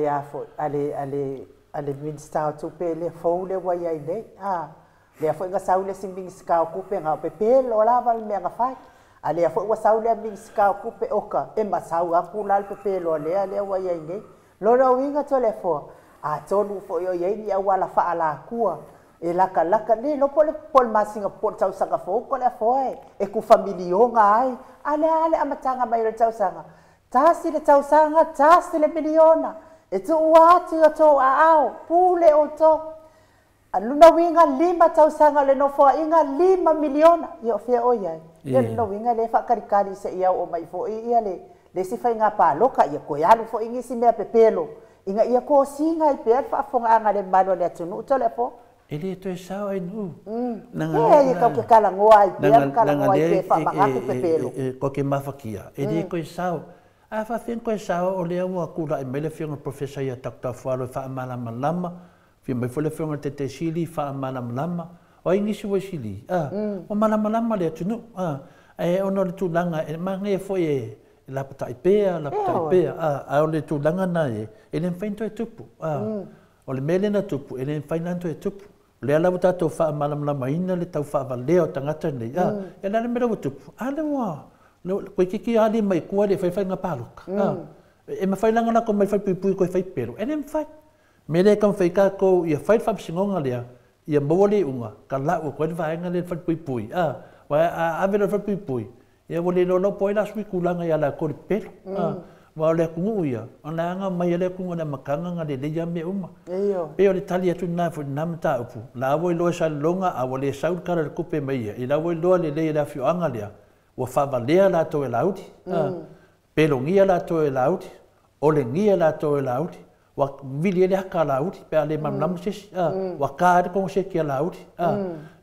le Minisita o Tupe le fou lea ua i ai nei. Lea foi na sau le isi Minisita o Tupe na o pepelo lava le mea na fai. A lea foi ua sau lea Minisita o Tupe oka e masau atu la le pepelo a lea ua i ai nei. Lona uiga Toleafoa, atonu foi o i ai ni auala faalatua e lakalaka le iloa po o le masina po o le tausaga fou Toleafoa e tufa miliona ai. A lea le amataga mai o le tausaga. 1 le tausaga, 1 le miliona. E tuua atu i o tou aao, pule outou. Lona uiga 5 tausaga o le nofoaiga 5 miliona. Ia o fea o i ai? Ia lona uiga lea e faakalikali se i oo mai foi ia le isi faiga paloka, ia toe alu foi nisi mea pepelo ina ia kosiga ai pea le faafofogaaga a le mamalu o le atunuu Toleafoa. E le toe sao ai nuu. E ia kau ke talanoa ai pea ma talanoa ai pea faamanatu pepelo. Ko ke mafakia, e le toe sao. A faafefea ona toe sao o lea ua tulai mai le afioga professor ia Dr. Fualo e faamalamalama, fia mai foi le afioga i le Taitaisili faamalamalama. O ai nisi ua i sili? Ua malamalama le atunuu. Ae ona o le tulaga e manaia foi e lapatai pea, lapatai pea. A o le tulaga na e le mafai ona toe tupu. O le mea lea na tupu, e le mafai ona toe tupu. O lea la ua tatou faamalamalamaina le tau faavalea o tagata nei. E le a le mea lea ua tupu? A lea ua toeitiiti lava lima i tua e le i faia faiga palota. E mafai la ona latou mai falepuipui toe fai pepelo? E le mafai. Mea lea e taumafai tatou ia fai le faamasinoga lea, ia maua le iuga, talau atu ai le vaega lea i le falepuipui. Aua a ave loa i le falepuipui, ia ua le iloa loa po o ai o le a sui tulaga ia latou i le pepelo. Aua o le atunuu ia, o le aga mai le atunuu i le amataga na lelei lava mea uma. Pei o le tali atu lena foi i lena mataupu. La ua iloa e Salelologa, a ua le sau le tala o le tupe mai ia, i la ua iloa lelei e le afioaga lea, ua faavalea latou e Laauli. Pelogia latou e Laauli, olegia latou e Laauli, ua vili ai le ata a Laauli pe a le malamalama se isi. Ua ta ai le koneseti a Laauli.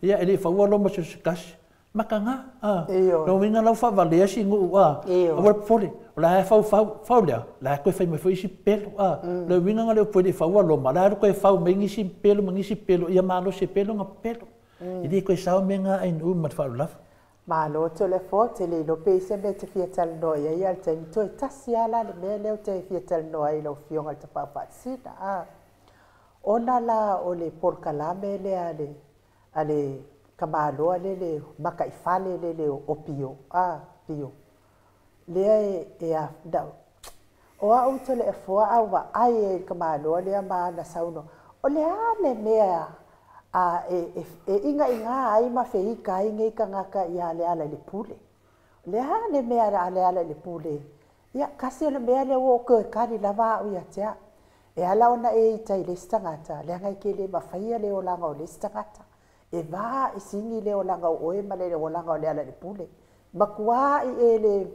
Ia e le i faua Roma se tasi. Mataga. Lona uiga la ua faavalea si nuu. Aua le popole. O la e fau fau, fau lea, la e toe fai mai foi isi pepelo. Le uiga na le upu e le i faua Roma, la e toe fau mai nisi pepelo ma nisi pepelo, ia malosi e pepelo na pepelo. E le koe sao mea ngā ai nu ma te whaarulafa. Malo Toleafoa, te le iloa pe i se mea te fia talanoa i ai a le taimi toe tasi lava la le mea lea ou te fia talanoa ai i lau Afioga i le Tapaau Faasisina. A, ona la o le polokalame lea a le, a le tamaloa lea le makaifale lea le o Pio, a, Pio, lea e, e a, na, o au Toleafoa a ou vaai ai i le tamaloa lea ma ana saunoaga, o le a le mea a e, e, e igaiga ai ma feika ai nei tagata ia Lealailepule? O le a le mea a Lealailepule? Ia, kasi o le mea lea ua ou toe kali lava au ia te au. E ala ona e ita i le isi tagata, leaga e te le mafaia le olaga o le isi tagata. E va i sigi le olaga o oe ma le olaga o Lealailepule. Matua i e le,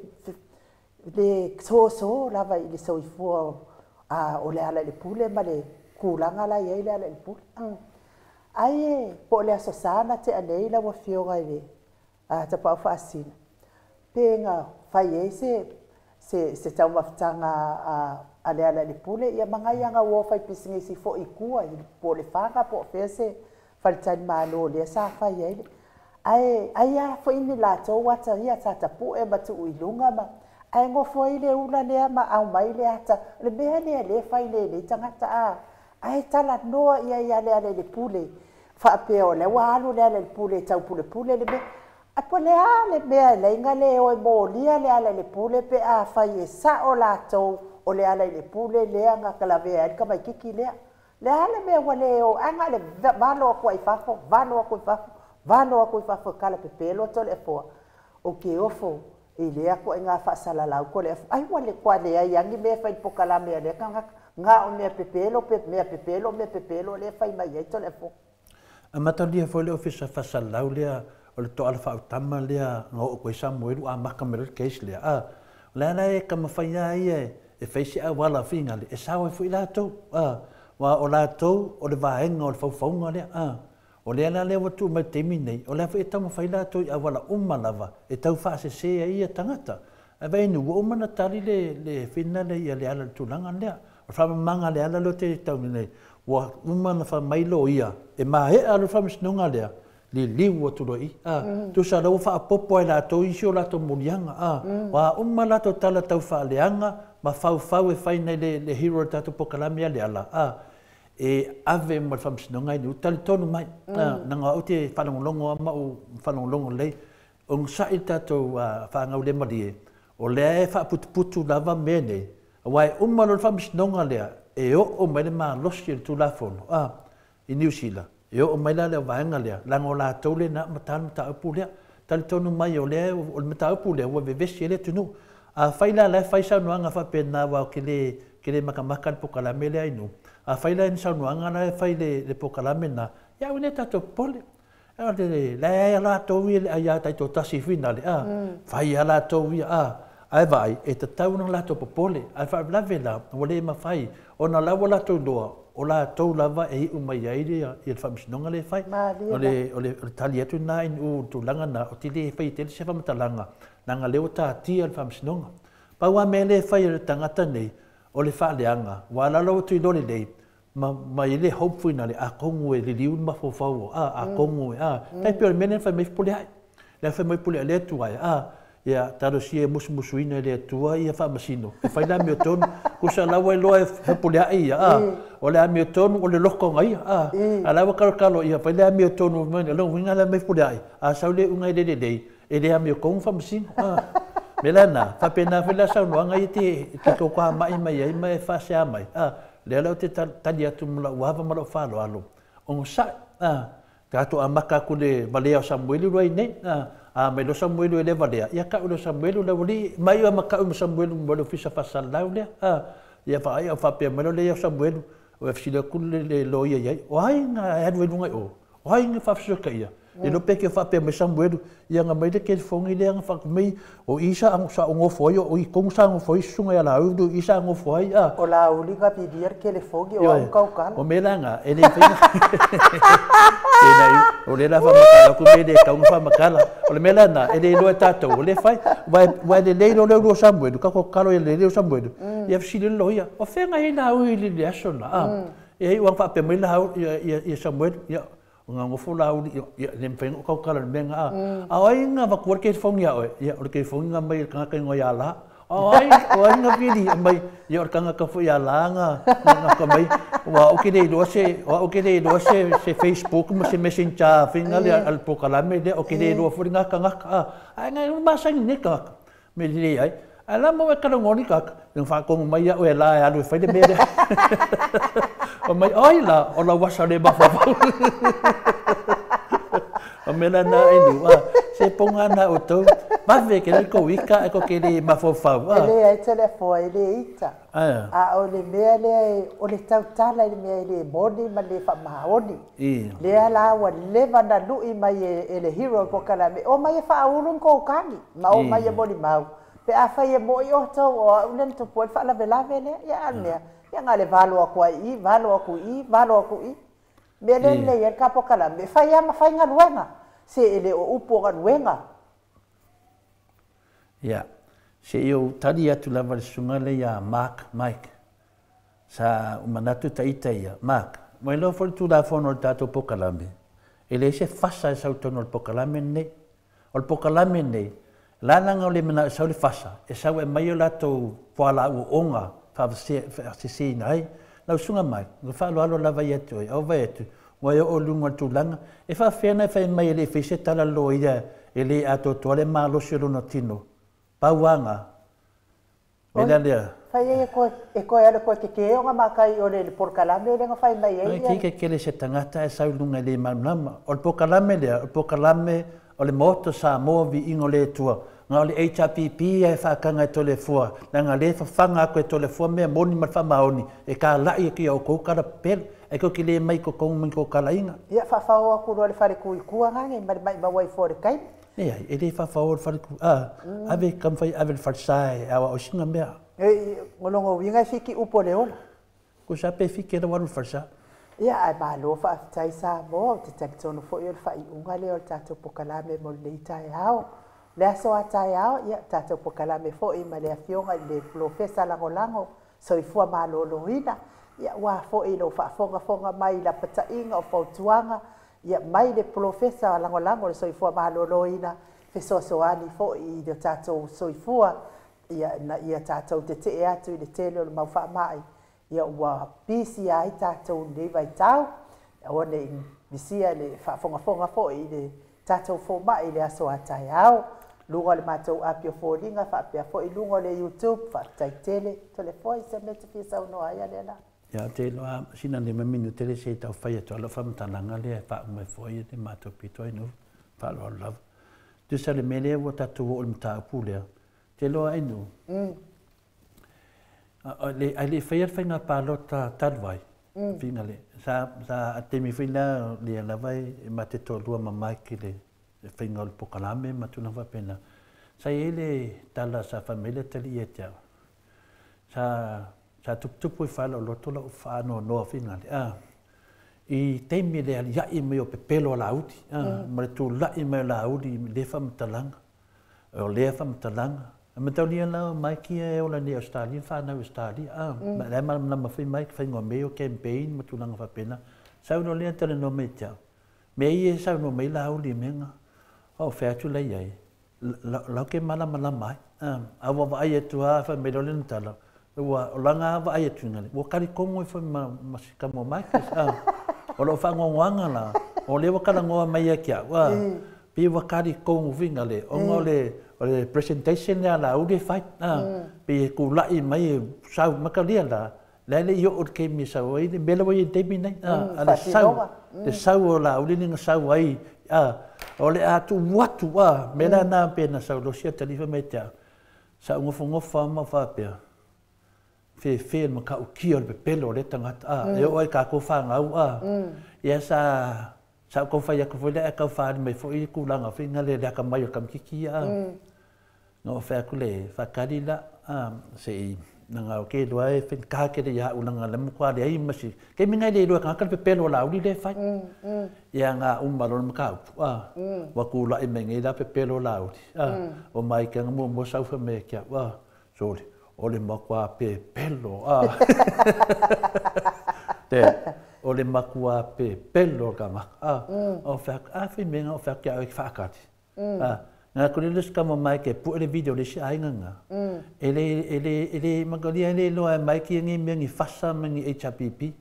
le soso lava i le soifua o Lealailepule ma le tulaga la i ai Lealailepule. Ai e po o le Aso Sa na tea nei lau Afioga i le Tapaau Faasisina, pe na fai ai se se se taumafataga a Lealailepule ia ma nai ana uo faipisinisi foi i tua i po o Lefaga po o fea se faletalimalo lea sa fai ai le ae ai lava foi ni latou ata ia sa tapue ma tuu i luga ma ae nofo ai le ula lea ma aumai le ata o le mea lea lea e fai nei e lenei tagata a ae talanoa ia ia Lealailepule faapea o lea ua alu Lealailepule e taupulepule le mea. Ae po o le a le mea e laina le o e molia Lealailepule pe afai e sao latou o Lealailepule lea na lavea ai le tamaitiiti lea. Le a le mea ua le o ae na o le valo atu ai i fafo, valo atu i fafo, valo atu i fafo e kalapepelo Toleafoa. Ou te ofo i lea ituaiga faasalalau Toleafoa. Ai ua le toa leai lava ni mea e fai i le polokalame a lea tagata. Na o mea pepelo, pe mea pepelo, mea pepelo lea e fai mai ai Toleafoa. Amatalia foi le Ofisa Faasalalau lea o le toala faautama lea na oo atu ai Samuelu amata mai loa le case lea. A, o le a la e taumafai lava ia e fai se auala finale e sao ai foi latou. A, aua o latou o le vaega o le faufauga lea. A, o lea la lea ua tuu mai i le taimi lenei, o lea foi e taumafai latou i auala uma lava e tau faasese ai ia tagata. Ae vaai atu, ua uma ona tali le, le finale ia Leala i le tulaga lea. O le faamamaga a Leala lea ou te tau nei, ua uma ona fai mai loia, e maea loa le faamasinoga lea, liliu atu loa i i. A, tusa la ua faaopoopo lava e latou isi o latou moliaga. A, ua uma latou tala tau faaleaga ma faufau e fai nai le, le hero o le tatou polokalame a Leala. A, e ave ma le faamasinoga i Niu, talitonu mai. A, leaga o au ou te faalogologo lava ma ou faalogologo lelei, onosai le tatou faagaulemalie, o lea e faaputuputu lava mea nei, aua e uma loa le faamasinoga lea, e oo mai le malosi o le Tulafono a, i Niu Sila, e oo mai la le vaega lea, leaga o latou lena e amata le mataupu lea. Talitonu mai o lea, o le mataupu lea ua vevesi ai le atunuu. Afai la la e fai saunoaga faapena, aua ou te le, te le makamaka i le polokalame lea i nuu, afai la ni saunoaga la e fai i le polokalame lena, ia aua ne i tatou popole. O le la e latou ia le aia taitoatasi i finale, a, fai lava latou ia, a, ae vaai, e tatau ona latou popole. Ae faalavelave la, ua le mafai, ona o la ua latou iloa, o latou lava e iu mai ai le faamasinoga lea e fai. O le, o le, o le tali atu lena i le tulaga lena, ou te le faia tele se faamatalaga, leaga o lea ua tatia le faamasinoga. Pau lava mea lea e fai e le tagata nei, o le faaleaga, ua alaala ua tuiloa lelei, ma ma i le hope finale atonu e liliu le mafaufau o a atonu e a tai pei o le mea lea na fai mai Fepuleai lea fai mai Fepuleai le Atua e a ia talosia e musumusuina e le Atua ia faamasino e fai le amiotonu tusa la ua iloa e Fepuleai ia a o le amiotonu o le loto o ia a a la ua kalokalo ia fai le amiotonu mai o le uiga lea mai Fepuleai a sau le iuga e le lelei e le amiotonu faamasino a mea la na faapena foi la saunoaga ia te te totoamai mai ai ma e faasea mai a lea la ou te tali atu ma lau ava ma lau faaaloalo, onosai, a, tatou amata atu i le valea o Samuelu loa i nei, a, a mai loa Samuelu e le valea, ia tau lea o Samuelu le aualii, mai ma tau ma Samuelu mo le ofisa faasalalau lea, a, ia vaai au faapea mai loa lea o Samuelu, o fesili atu le loia i ai, o ai na e alu ai luga i o? O ai na faafesootaiia? E iloa pe ke faapea mai Samuelu, ia na mai le telefoni lea na faatu mai, o i sa sa ou nofo ai, o i tonu sa nofo ai susuga ia Laauli, o i sa nofo ai, a. O Laauli na vilia le telefoni, o au tautala. O mea la na, e le mafai na, o lea la faamatala atu mea le tatau ona faamatala. O le mea la na, e le iloa e tatou, o lea e fai, aua e lelei loa le ulu o Samuelu, tatou tatalo ia lelei o Samuelu, ia fesili le loia, o fea na i ai Laauli i le aso na, a. Ia iu lava faapea mai Laauli, ia Samuelu, ia, Nga ngofo la uli ia le mfai ngo kau kala le menga a. A oi nga va kuar ke fongi a oi. Ia o le ke fongi nga mai ka ka ngo ya la. Oi oi nga pili mai ia o kanga ka fu ia la nga nga ka mai wa o ke le lo se wa o ke le lo se se Facebook ma se Messenger finga le al pokalame le o ke le lo fu nga ka nga ka. Ai nga ma sa ni ka me le ai. Ala mo e kala ngoni ka ng fa ko mai ia o la e alu fai le me le. O mai oi la o la wasa le ba fa. O mela na inu a se ponga na o tau va ve ke le ko ika e ko ke le mafofau a. E le ai telefo e le ita. A o le mea le o le tautala i le mea le moni ma le faamaoni. Le ala ua leva na lui mai e le hero po kala me o mai e faaulu ko kani ma o mai e moni mau. Pe a fai e mo i o tau o ulen tu po fa la vela vele ya al mea ya ngale valo aku ai valo aku i valo aku i. Me le le ya ka po kala me fai ma fai ngaluenga se ele o upo ngaluenga. Ya se eu tali atu lava le susuga le ia Mark Mike sa manatu taita ia Mark mai lo fo tu la fono le tatou pokalame e le se fasa e sau tonu o le pokalame nei o le pokalame nei lalaga o le mana sau le fasa e sau e mai o latou fualaau onga faavasesēina ai lau susuga mai ua faaloalo lava ia te oe au vai atu ua e oo luga o le tulaga e faafeana e fai mai e le fai se tala lo ia e le atoatoa le malosi o lona tino pauaga me la lea fai e koe ale koe ke ke o ngā makai o le pokalame le ngā fai mai e ia. Ke ke le se tangata e sau lunga le malamalama. O le pokalame lea, o le pokalame o le moto Samoa vi ingo le tua. Ngā o le HRPP e whaakanga e tole fua. Nā ngā le whawhanga ako e tole fua mea moni ma whamaoni. E ka lai e ki au kou kala pelu. E ko ki le mai ko kou mai ko kala inga. Ia whawhao aku roa le whare kui kua ngange, mai mai mawai fo le kai. E ai, e le whawhao le whare kui. Ah, ave kamwhai ave le wharesai, awa o singa mea. E, ngolongo winga fiki upo le ola. Ko sa pe fiki era waru wharesa. Ia, ai malo whaaftai Samoa, o te talitono fo i o le whai unga le o le tātou pokalame mo le itai hao. Le aso a tai ao, ia, tātou pokalame fo i ma le afionga i le profesa langolango, soifua malōlōina. Ia, wā fo i lo whaafongafonga mai la patainga o fautuanga, ia, mai le profesa langolango le soifua malōlōina, fesoasoani fo i le tātou soifua, ia, na, ia tātou te te atu i le tele o le mau whaamai. Ia ua pisi ai tātou nei vai tau, o ne misia le whaafongafonga fo i le tātou fo mai le aso a tai ao. Lunga le mātou apio fōlinga, whaapea fo i lunga le YouTube, whaatai tele, tole fo i se me te fisa unoa ia le la. Ia te loa, sina le maminu tele se tau whai atu ala whamtalanga le wha umai fo i te mātou pito ai no, whaaloa lava. Tusa le mele ua tātou o le mtāupu lea, te loa ai no. Ai le whai al whainga pālota talwai, whinga le. Sa a te mi whina le lava e ma te tōlua mamai ki le whainga o le pokalame ma tuna whapena. Sa e le tala sa whamele tali e te au. Sa tuputupu i whala o loto la o whaano noa whinga le. I teimi le aliai mai o pepelo a la udi. Ma le tūlai mai o la udi le whamatalanga. O le whamatalanga. A mataulia lau mai kia e ola ni Australia, whanau Australia. Ma le malamalama whai mai, whai ngā meo campaign ma tūlanga whapena. Sau no lea tele no mei te au. Me i e sau no mei la uli menga. O whea atu lei ai. Lau ke malamalama ai. A wa ai atu a whai mei lole natala. Ua o langa wa ai atu ngale. Ua kari kongo i whai ma sika mo mai. O lo whangongoanga la. O le wakala ngoa mai a kia. Pi wakari kongo winga le. O le o le presentation lea la uli whai. Pi e kūlai mai e sau makalia la. Le le i o ke mi sau ai, mela wai e teimi nei. A le sau, le sau o la uli ninga sau ai. O le atu watu, mela nā pēna sau losia talifa me te au. Sa ngofa ngofa ma whapea. Whe whe ma ka ukia o le pepelo o le tangata. E o ai ka ko whangau. Ia sa kau whai aku whai lea kau whaari mai fo i kūlanga whinga le aka mai o kamkiki. Ngā o whea ku le whakari la se i nanga o ke lua e when kākere ia ulanga le mukua le ai masi. Ke minga le lua ka kaka pepelo la uli le whai. Ia ngā umalo le makaupu. Wa kūla i mai la pepelo la uli. O mai kia ngā mua mua saufa me kia. Sorry. O le makua pepelo. Te. O le matua pepelo o le tagata a. O fai atu, a fai mea na o fai atu ia oe e te faatali. A, na atu le isi tama mai ke pue le video le isi aiga na. E le e le e le manalia e le iloa e Mike ia ni mea ni fasa ma ni HRPP.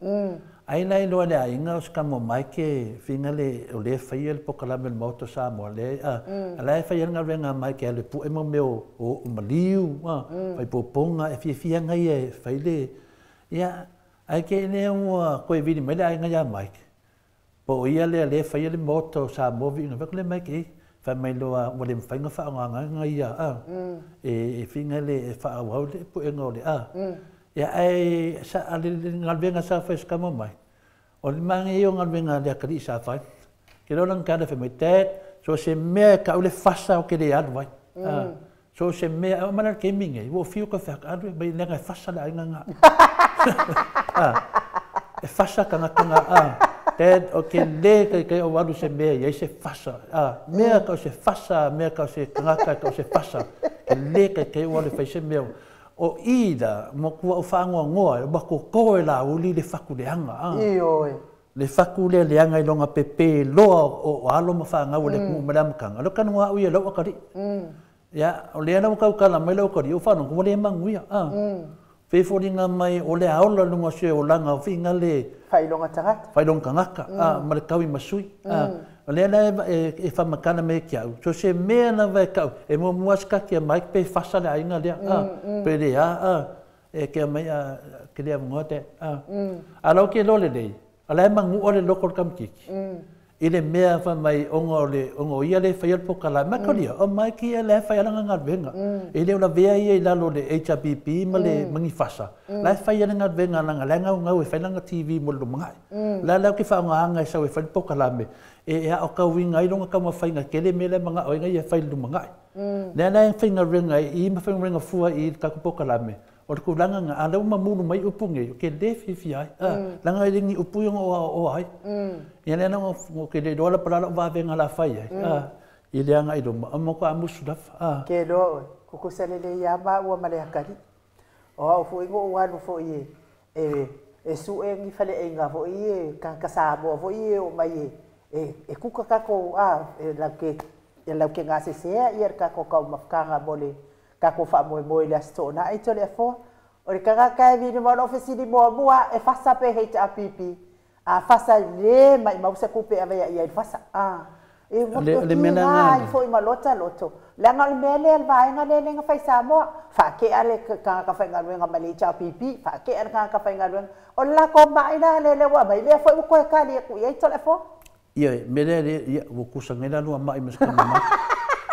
Ai la iloa le aiga o se tama o Mike finga le o lea e faia le polokalame o le Maota o Samoa le a la e faia le galuega a Mike e alu e pue mo mea o o maliu a fai popoga e fiafia aga ia e fai le ia ae te i lea ua toe vili mai le aiga ia Mike. Po o ia lea lea e faia le Maota o Samoa viiga, fai atu lea Mike ei, fai mai loa ua le mafai ona faaaogaina ia a, e finga le e faaauau le puega o le a. Ia ae sa le galuega sa fai e si tama mai, o le manaia ia o galuega a le atalii sa fai. Ke loa lana tala fai mai, Dad, so o se mea e tau le fasa ou te le alu ai. So o se mea, e oo mai la i le taimi lenei, ua ou fiu ou toe fai atu, alu e mai leaga e fasa le aiga lena. E fasa tagata na, Dad, ou te le taitai ou alu i se mea e i ai se fasa. Mea tau se fasa, mea tau se tagata tau se fasa. E le taitai ou alu e fai se mea. O i la, matua ou faanoanoa, ua toto e Laauli le fatu leaga. Ioe. Le fatu lea leaga i lona pepe loa o alo ma fanau a le atunuu mai le amataga, o lea ou te talanoa au ia i lou atalii. Ia, o lea la ua tautala mai lau atalii, ou faalogo ua le manuia. Pei e foliga mai o le a ola i luga o se olaga o figa le faailoga tagata. Faailoga tagata, ma le taui ma sui. O lea la e faamatala mai ia te au, so o se mea lava e tau, e muamua lava sikati a Mike pe fasa le aiga lea, pe le a, e te aumai a, ke le avanoa te, a. A o la ou te iloa lelei, o la e manua le loto o le tamaitiiti, i le mea fai mai ona o le ona o ia lea e faia le polokalame. Mataulia, o Mike ia la e fai lana galuega. E le o lavea ia i lalo o le HRPP ma le ma ni fasa. La e fai lana galuega leaga la e naunau e fai lana TV mo le lumanai. La la ou te faaaogaina e sau e fai le polokalame e aotauina ai lona taumafaiga tele mea la e manao ai ia e fai i le lumanai. Lea la e faigaluega ai i i ma faigaluega fua i i le tatou polokalame. O le tulaga lena, a o lea ua mamulu mai upu nei, ou te le fiafia ai, leaga e le ni upu ia na ou aoaoa ai. Ia lea la ou te le iloa la po o le a lau vavega o le a fai ai, i le agai i luma, o matua musu lava. Ke iloa oe, kukusa lelei lava maua ma le atalii. O au foi na ou alu foi e sue ni faleaiga foi ia tagata Samoa foi ia e oo mai e kuka tatou e latou te gasesea le tatou taumafataga mo le tatou faamoemoe i le Aso Toonai Toleafoa. O le tagata e vili mai, o lau fesili muamua, e fasa pe HRPP? A fasa le maimau se tupe e ave ai i le fasa. E Le mea la tiga ai foi ma lota loto. Leaga o le mea lea, le vaega lea lea na fai Samoa, faakea le tagata faigaluega mai le HRPP, faakea le tagata faigaluega. O le latou mai la lea ua aumai, lea foi ua toe tali atu i ai Toleafoa. Ia, mea lea, ia, ua tusa nei la lua mai ma se tama mai.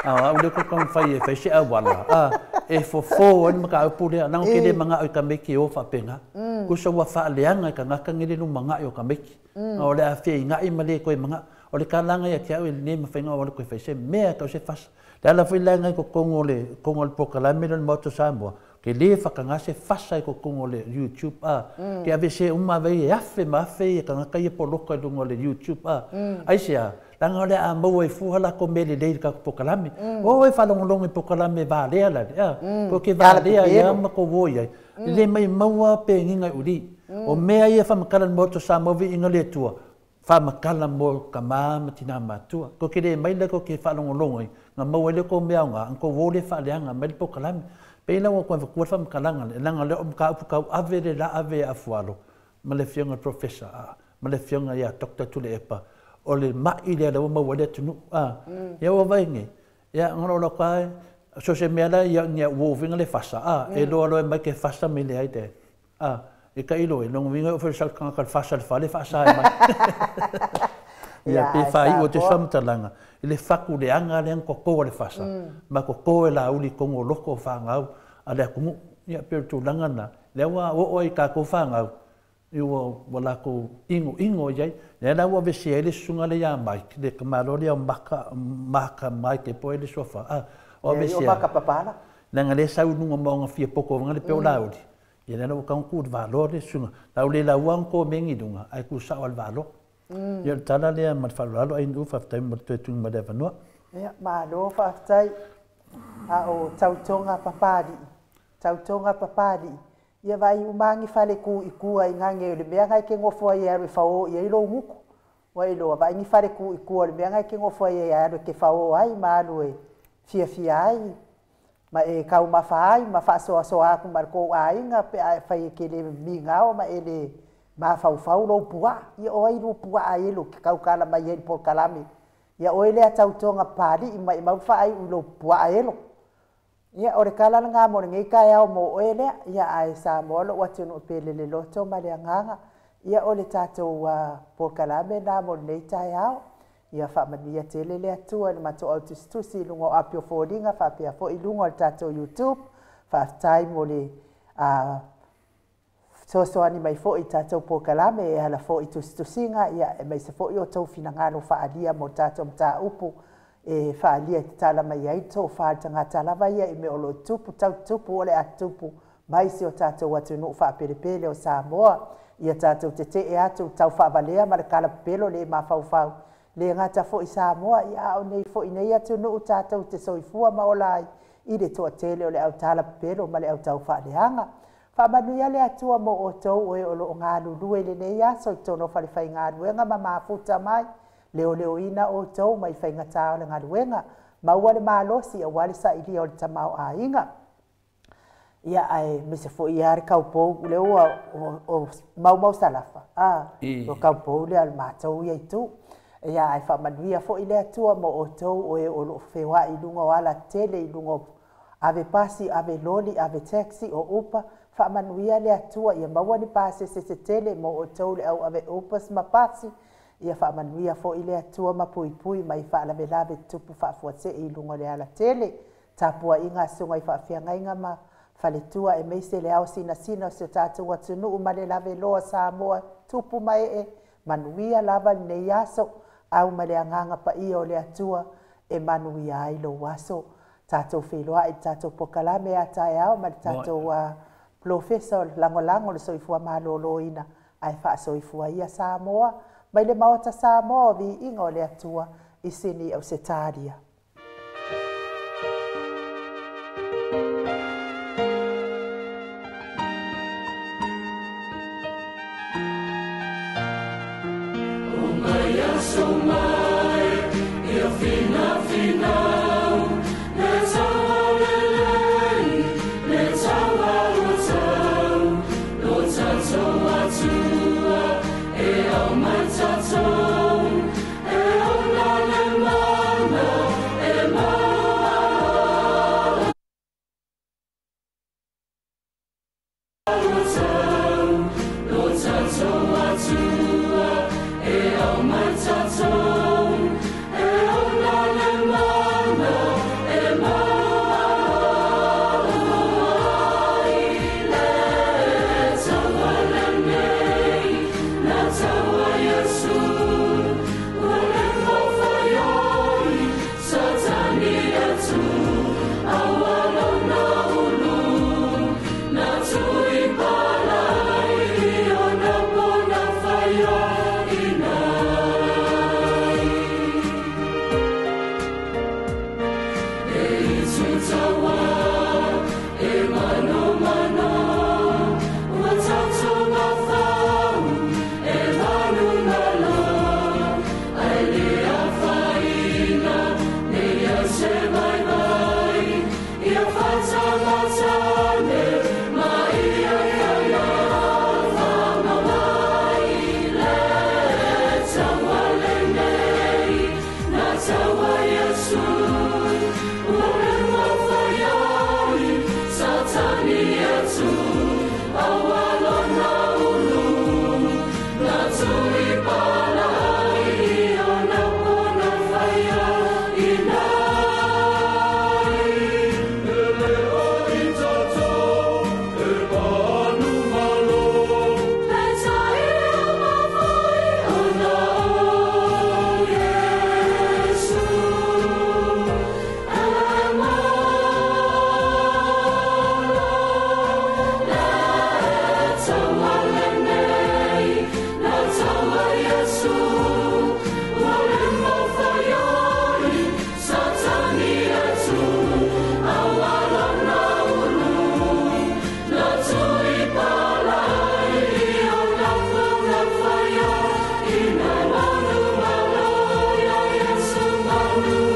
A o au lea ou te taumafai e fai se auala, e fofo ai le mataupu lea, leaga ou te le manao i tamaiti e o faapena. Tusa ua faaleaga e tagata nei le lumanai o tamaiti. O le a feinai ma le toe manao. O le talaga ia te au e le mafai ona ou alu toe fai se mea e tau se fasa. Le ala foi la lena i totonu o le totonu o le polokalame lea o le Maota o Samoa, ke le whakanga se fasa i totonu o le YouTube a. Ke aveesea uma lava e afe ma afe ia tagata ia poloka i luga o le YouTube a. Aisea, leaga o le a maua ai fua latou mea lelei i le tatou polokalame. O e faalogologo i polokalame valea la le a. Ko ke valea ia ma ko o i ai. Le mai maua pe ngiga i uli. O mea ia whamakala le Maota o Samoa viiga le Atua, faamatala mo tama ma tina matua. Ko ke le mai le ko ke whaalongolongo i, ngā maua le ko mea o ngā, ang ko wō le whaaleanga mai le polokalame. Pei la ua koe whakua le whamakalaga le, langa le o mka upu kau ave le la ave e afualo, ma le fionga professor, ma le fionga ia Dr. Tuilaepa, o le mai lea le ua maua le atunu, Ia ua vai nei, ia ngolo lo kai, so se mea la ia nia ua ufinga le fasa, e loa loa mai ke fasa me le ai te, e ka ilo e longo winga o fere sal kanga ka fasa le fale faasa e mai. Ia pe whai o te whamtalanga, i le whaku le anga le ang ko le fasa, ma ko e la uli kongo loko o whangau, a le akumu, ia pe tūlanga na, le ua o o i ka ko whangau, i ua ua la ko ingo ingo iai, le la ua vesi ai le sunga le ia Mike, le kamalo le au maka, maka Mike e po e le sofa, o Ia, vesi o a. maka papala. Nanga le sau nunga maunga fia poko wanga le pe o la uli. Ia le ua kaungu le valo le sunga. La ule la ua ko mengi lunga, ai ku sao al valo. Ia le tala lea ma le faaaloalo ai nu faafetai mo le toe tuuina mai le avanoa. Ia, malo faafetai. A o tautoga papali'i, tautoga papali'i. Ia vaai uma lava ni fale tu i tua i nage o le mea lena e te nofo ai e alu e fao i ai lou gutu. Ua e iloa, vaai ni fale tu i tua o le mea lena e te nofo ai e alu e te fao ai ma alu e fiafia ai ma e taumafa ai ma faasoasoa atu ma le tou aiga pe a fai e te le migao ma e le mafaufau lou puaa. Ia o ai lou puaa elo e te tautala mai ai i le polokalame? Ia oe lea tautoga Papalii ma maumau le faaiu i lou puaa elo. Ia o le tala lena mo lenei taeao mo oe lea. Ia ae Samoa lou atunuu pele i le loto ma le agaga. Ia o le tatou polokalame lena mo lenei taeao. Ia faamanuia tele le Atua i le matou autusitusi i luga o api o foliga faapea foi i luga o le tatou YouTube. Faafetai mo le fesoasoani mai foi i tatou polokalame e ala foi i tusitusiga, ia aemaise foi o outou finagalo faaalia mo tatou mataupu e faaalia e tatala mai ai le tofa a le tagata lava ia i mea o lo o tutupu, tau tutupu, o le a tutupu mai si o tatou atunuu faapelepele o Samoa. Ia tatou tetee atu i le taufaavalea ma le talapepelo le mafaufau, le gata foi i Samoa, ia a o nei foi nei atunuu tatou te soifua ma ola ai i le toatele o le au talapepelo ma le au taufaaleaga. Faamanuia le Atua mo outou o e o lo o galulue i lenei aso i totonu o falefaigaluega ma mafuta mai, leoleoina outou mai faigata o le galuega, maua le malosi aua le sailia o le tamaoaiga. Ia aemaise foi lava le taupou lea ua maumau salafa, o taupou lea o le matou ia itu. Ia ae faamanuia foi le Atua mo outou o e o lo o feoai i luga o alatele, i luga o ave pasi, ave loli, ave taxi o Uber. Faamanuia le Atua ia maua ni pasese se tele mo outou le au ave Ubers ma pasi. Ia faamanuia foi le Atua ma puipui mai faalavelave tutupu faafuasei i luga o le alatele. Tapuaiga a susuga i faafeagaiga ma faletua aemaise le ao sinasina o si o tatou atunuu ma le laveloa Samoa tupu ma ee, manuia lava lenei aso, au ma le agaga paia o le Atua e manuia ai lou aso. Tatou feiloai i le tatou polokalame a taeao ma le tatou polofesa o le lagolago o le soifua maloloina, ae faasoifua ia Samoa mai le Maota Samoa o viiga o le Atua i Sini Ausetalia. La Thank you.